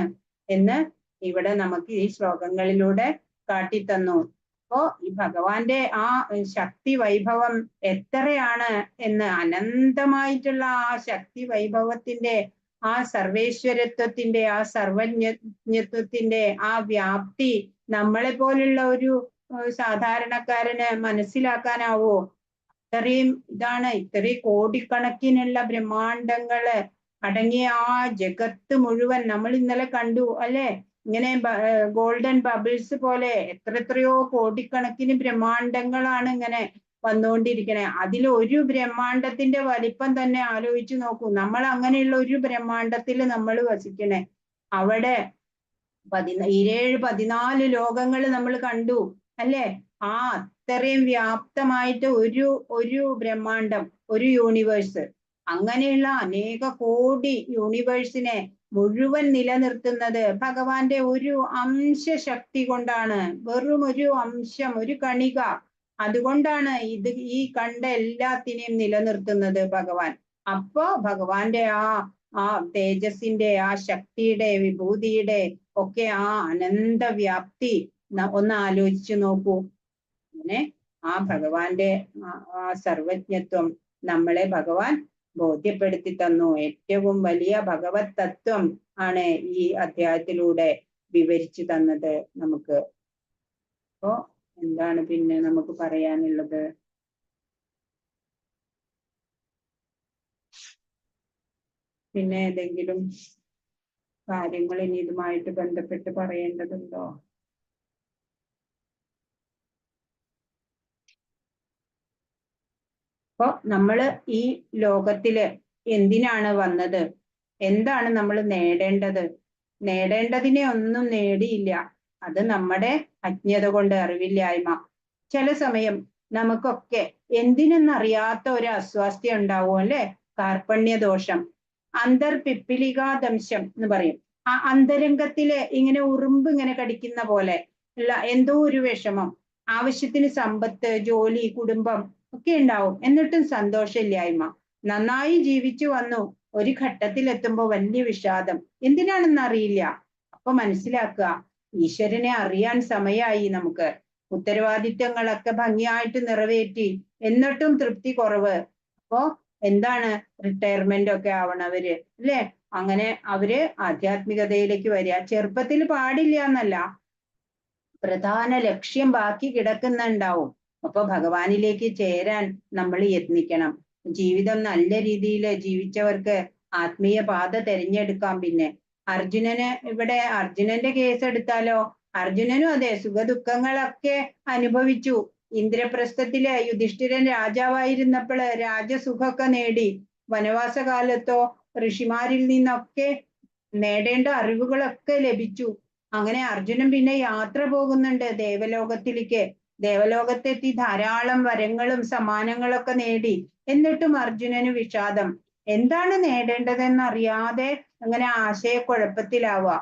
എന്ന് ഇവിടെ നമുക്ക് ഈ ശ്ലോകങ്ങളിലൂടെ കാട്ടിത്തന്നു. അപ്പൊ അപ്പോ ഈ ഭഗവാന്റെ ആ ശക്തി വൈഭവം എത്രയാണ് എന്ന്, അനന്തമായിട്ടുള്ള ആ ശക്തി വൈഭവത്തിന്റെ, ആ സർവേശ്വരത്വത്തിന്റെ, ആ സർവജ്ഞത്വത്തിന്റെ ആ വ്യാപ്തി നമ്മളെ പോലുള്ള ഒരു സാധാരണക്കാരന് മനസ്സിലാക്കാനാവോ? ഇത്രയും ഇതാണ്, ഇത്രയും കോടിക്കണക്കിനുള്ള ബ്രഹ്മാണ്ടങ്ങള് അടങ്ങിയ ആ ജഗത്ത് മുഴുവൻ നമ്മൾ ഇന്നലെ കണ്ടു അല്ലെ? ഇങ്ങനെ ഗോൾഡൻ ബബിൾസ് പോലെ എത്രയോ കോടിക്കണക്കിന് ബ്രഹ്മാണ്ടങ്ങളാണ് ഇങ്ങനെ വന്നുകൊണ്ടിരിക്കണേ. അതിൽ ഒരു ബ്രഹ്മാണ്ടത്തിന്റെ വലിപ്പം തന്നെ ആലോചിച്ചു നോക്കൂ. നമ്മൾ അങ്ങനെയുള്ള ഒരു ബ്രഹ്മാണ്ടത്തിൽ നമ്മൾ വസിക്കണേ. അവിടെ 7 14 ലോകങ്ങൾ നമ്മൾ കണ്ടു അല്ലെ? ആ അത്രയും വ്യാപ്തമായിട്ട് ഒരു ഒരു ബ്രഹ്മാണ്ടം, ഒരു യൂണിവേഴ്സ്, അങ്ങനെയുള്ള അനേക കോടി യൂണിവേഴ്സിനെ മുഴുവൻ നിലനിർത്തുന്നത് ഭഗവാന്റെ ഒരു അംശശക്തി കൊണ്ടാണ്. വെറും ഒരു അംശം, ഒരു കണിക, അതുകൊണ്ടാണ് ഇത് ഈ കണ്ട എല്ലാത്തിനെയും നിലനിർത്തുന്നത് ഭഗവാൻ. അപ്പോ ഭഗവാന്റെ ആ ആ തേജസ്സിന്റെ, ആ ശക്തിയുടെ, വിഭൂതിയുടെ ഒക്കെ ആ അനന്ത വ്യാപ്തി ഒന്ന് ആലോചിച്ചു നോക്കൂ. അങ്ങനെ ആ ഭഗവാന്റെ ആ സർവജ്ഞത്വം നമ്മളെ ഭഗവാൻ ബോധ്യപ്പെടുത്തി തന്നു. ഏറ്റവും വലിയ ഭഗവത് തത്വം ആണ് ഈ അധ്യായത്തിലൂടെ വിവരിച്ചു തന്നത് നമുക്ക്. അപ്പോ എന്താണ് പിന്നെ നമുക്ക് പറയാനുള്ളത്? പിന്നെ ഏതെങ്കിലും കാര്യങ്ങൾ ഇനി ഇതുമായിട്ട് ബന്ധപ്പെട്ട് പറയേണ്ടതുണ്ടോ? അപ്പൊ നമ്മള് ഈ ലോകത്തില് എന്തിനാണ് വന്നത്? എന്താണ് നമ്മൾ നേടേണ്ടത്? നേടേണ്ടതിനെ ഒന്നും നേടിയില്ല. അത് നമ്മുടെ അജ്ഞത കൊണ്ട്, അറിവില്ലായ്മ. ചില സമയം നമുക്കൊക്കെ എന്തിനെന്നറിയാത്ത ഒരു അസ്വാസ്ഥ്യം ഉണ്ടാവും അല്ലെ? കാർപ്പണ്യ ദോഷം, അന്തർപിപ്പിലികാദംശം എന്ന് പറയും. ആ അന്തരംഗത്തില് ഇങ്ങനെ ഉറുമ്പ് ഇങ്ങനെ കടിക്കുന്ന പോലെ ഉള്ള എന്തോ ഒരു വിഷമം. ആവശ്യത്തിന് സമ്പത്ത്, ജോലി, കുടുംബം ഒക്കെ ഉണ്ടാവും, എന്നിട്ടും സന്തോഷമില്ലായ്മ. നന്നായി ജീവിച്ചു വന്നു, ഒരു ഘട്ടത്തിൽ എത്തുമ്പോ വലിയ വിഷാദം, എന്തിനാണെന്ന് അറിയില്ല. അപ്പൊ മനസ്സിലാക്കുക, ഈശ്വരനെ അറിയാൻ സമയമായി നമുക്ക്. ഉത്തരവാദിത്വങ്ങളൊക്കെ ഭംഗിയായിട്ട് നിറവേറ്റി, എന്നിട്ടും തൃപ്തി കുറവ്. അപ്പോ എന്താണ് റിട്ടയർമെന്റ് ഒക്കെ ആവണവര് അല്ലെ? അങ്ങനെ അവര് ആധ്യാത്മികതയിലേക്ക് വരിക. ചെറുപ്പത്തിൽ പാടില്ല എന്നല്ല, പ്രധാന ലക്ഷ്യം ബാക്കി കിടക്കുന്നുണ്ടാവും. അപ്പൊ ഭഗവാനിലേക്ക് ചേരാൻ നമ്മൾ യത്നിക്കണം. ജീവിതം നല്ല രീതിയിൽ ജീവിച്ചവർക്ക് ആത്മീയ പാത തിരഞ്ഞെടുക്കാം. പിന്നെ അർജുനന്, ഇവിടെ അർജുനന്റെ കേസ് എടുത്താലോ, അർജുനനും അതെ സുഖദുഃഖങ്ങളൊക്കെ അനുഭവിച്ചു. ഇന്ദ്രപ്രസ്ഥത്തിലെ യുധിഷ്ഠിരൻ രാജാവായിരുന്നപ്പോള് രാജസുഖമൊക്കെ നേടി. വനവാസകാലത്തോ ഋഷിമാരിൽ നിന്നൊക്കെ നേടേണ്ട അറിവുകളൊക്കെ ലഭിച്ചു. അങ്ങനെ അർജുനൻ പിന്നെ യാത്ര പോകുന്നുണ്ട് ദേവലോകത്തിലേക്ക്. ദേവലോകത്തെത്തി ധാരാളം വരങ്ങളും സമ്മാനങ്ങളൊക്കെ നേടി. എന്നിട്ടും അർജുനന് വിഷാദം. എന്താണ് നേടേണ്ടതെന്ന് അറിയാതെ അങ്ങനെ ആശയക്കുഴപ്പത്തിലാവുക.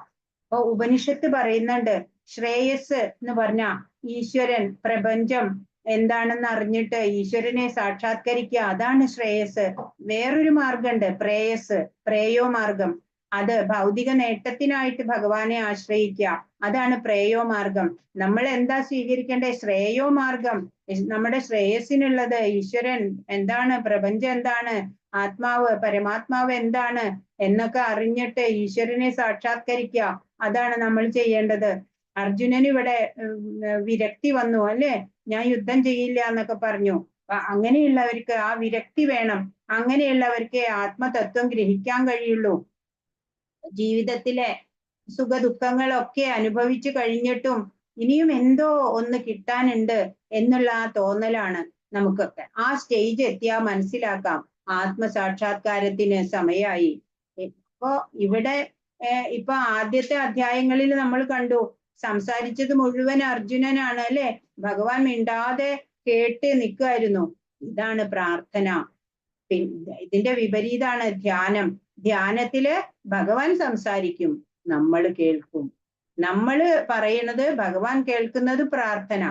അപ്പൊ ഉപനിഷത്ത് പറയുന്നുണ്ട്, ശ്രേയസ് എന്ന് പറഞ്ഞ ഈശ്വരൻ, പ്രപഞ്ചം എന്താണെന്ന് അറിഞ്ഞിട്ട് ഈശ്വരനെ സാക്ഷാത്കരിക്കുക, അതാണ് ശ്രേയസ്. വേറൊരു മാർഗമുണ്ട്, പ്രേയസ്, പ്രേയോ മാർഗം. അത് ഭൗതിക നേട്ടത്തിനായിട്ട് ഭഗവാനെ ആശ്രയിക്കുക, അതാണ് പ്രേയോ മാർഗം. നമ്മൾ എന്താ സ്വീകരിക്കേണ്ടത്? ശ്രേയോ മാർഗം. നമ്മുടെ ശ്രേയസിനുള്ളത് ഈശ്വരൻ എന്താണ്, പ്രപഞ്ചം എന്താണ്, ആത്മാവ് പരമാത്മാവ് എന്താണ് എന്നൊക്കെ അറിഞ്ഞിട്ട് ഈശ്വരനെ സാക്ഷാത്കരിക്കുക, അതാണ് നമ്മൾ ചെയ്യേണ്ടത്. അർജുനന് ഇവിടെ വിരക്തി വന്നു അല്ലെ? ഞാൻ യുദ്ധം ചെയ്യില്ല എന്നൊക്കെ പറഞ്ഞു. അങ്ങനെയുള്ളവർക്ക് ആ വിരക്തി വേണം. അങ്ങനെയുള്ളവർക്ക് ആത്മതത്വം ഗ്രഹിക്കാൻ കഴിയുള്ളൂ. ജീവിതത്തിലെ സുഖദുഃഖങ്ങളൊക്കെ അനുഭവിച്ചു കഴിഞ്ഞിട്ടും ഇനിയും എന്തോ ഒന്ന് കിട്ടാനുണ്ട് എന്നുള്ള ആ തോന്നലാണ് നമുക്കൊക്കെ. ആ സ്റ്റേജ് എത്തിയാ മനസ്സിലാക്കാം ആത്മസാക്ഷാത്കാരത്തിന് സമയായി. ഇപ്പൊ ഇവിടെ ഇപ്പൊ ആദ്യത്തെ അധ്യായങ്ങളിൽ നമ്മൾ കണ്ടു, സംസാരിച്ചത് മുഴുവൻ അർജുനനാണ് അല്ലെ? ഭഗവാൻ മിണ്ടാതെ കേട്ട് നിൽക്കുമായിരുന്നു. ഇതാണ് പ്രാർത്ഥന. ഇതിന്റെ വിപരീതാണ് ധ്യാനം. ധ്യാനത്തില് ഭഗവാൻ സംസാരിക്കും, നമ്മൾ കേൾക്കും. നമ്മള് പറയണത് ഭഗവാൻ കേൾക്കുന്നത് പ്രാർത്ഥന.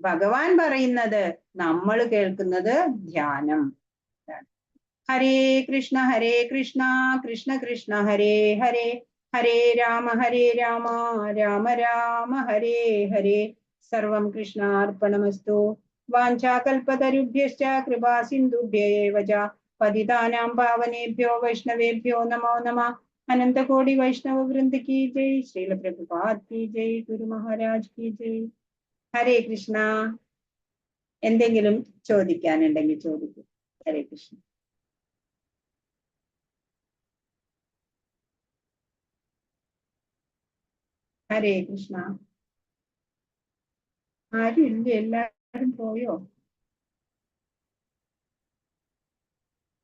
ഭഗവാൻ പറയുന്നത് നമ്മൾ കേൾക്കുന്നത് ധ്യാനം. ഹരേ കൃഷ്ണ ഹരേ കൃഷ്ണ കൃഷ്ണ കൃഷ്ണ ഹരേ ഹരേ, ഹരേ രാമ ഹരേ രാമ രാമ രാമ ഹരേ ഹരേ. സർവം കൃഷ്ണാർപ്പണമസ്തു. വാഞ്ചാകൽപതരുഭ്യശ്ച കൃപാ സിന്ധുഭ്യ ഏവ ച പതിതാനാം പാവനേഭ്യോ വൈഷ്ണവേഭ്യോ നമോ നമഃ. അനന്തകോടി വൈഷ്ണവ വൃന്ദ കി ജയ്. ശ്രീല പ്രഭുപാദ് കി ജയ്. ഗുരു മഹാരാജ് കി ജയ്. ഹരേ കൃഷ്ണ. എന്തെങ്കിലും ചോദിക്കാനുണ്ടെങ്കിൽ ചോദിക്കും. ഹരേ കൃഷ്ണ. ഹരേ കൃഷ്ണ. ആരും ഇല്ല, എല്ലാരും പോയോ?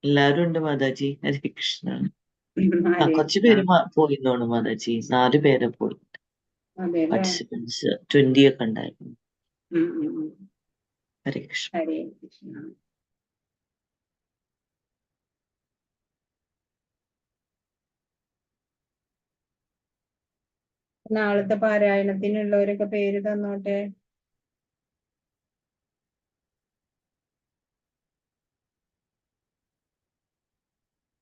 എല്ലാരും ഉണ്ട് മാതാജി. ഹരേ കൃഷ്ണ. ആ ഹരേ കുറച്ച് കൃഷ്ണ. പേര് പോയി തോന്നുന്നു മാതാജി. 4 പേരെ പോയി. അതെ അല്ലേ? പാർട്ടിസിപ്പൻസ് 20 ഒക്കെ ഉണ്ടായിരുന്നു. ഉം ഉം ഉം. ഹരേ കൃഷ്ണ. ഹരേ കൃഷ്ണ. നാളത്തെ പാരായണത്തിനുള്ളവരൊക്കെ പേര് തന്നോട്ടെ.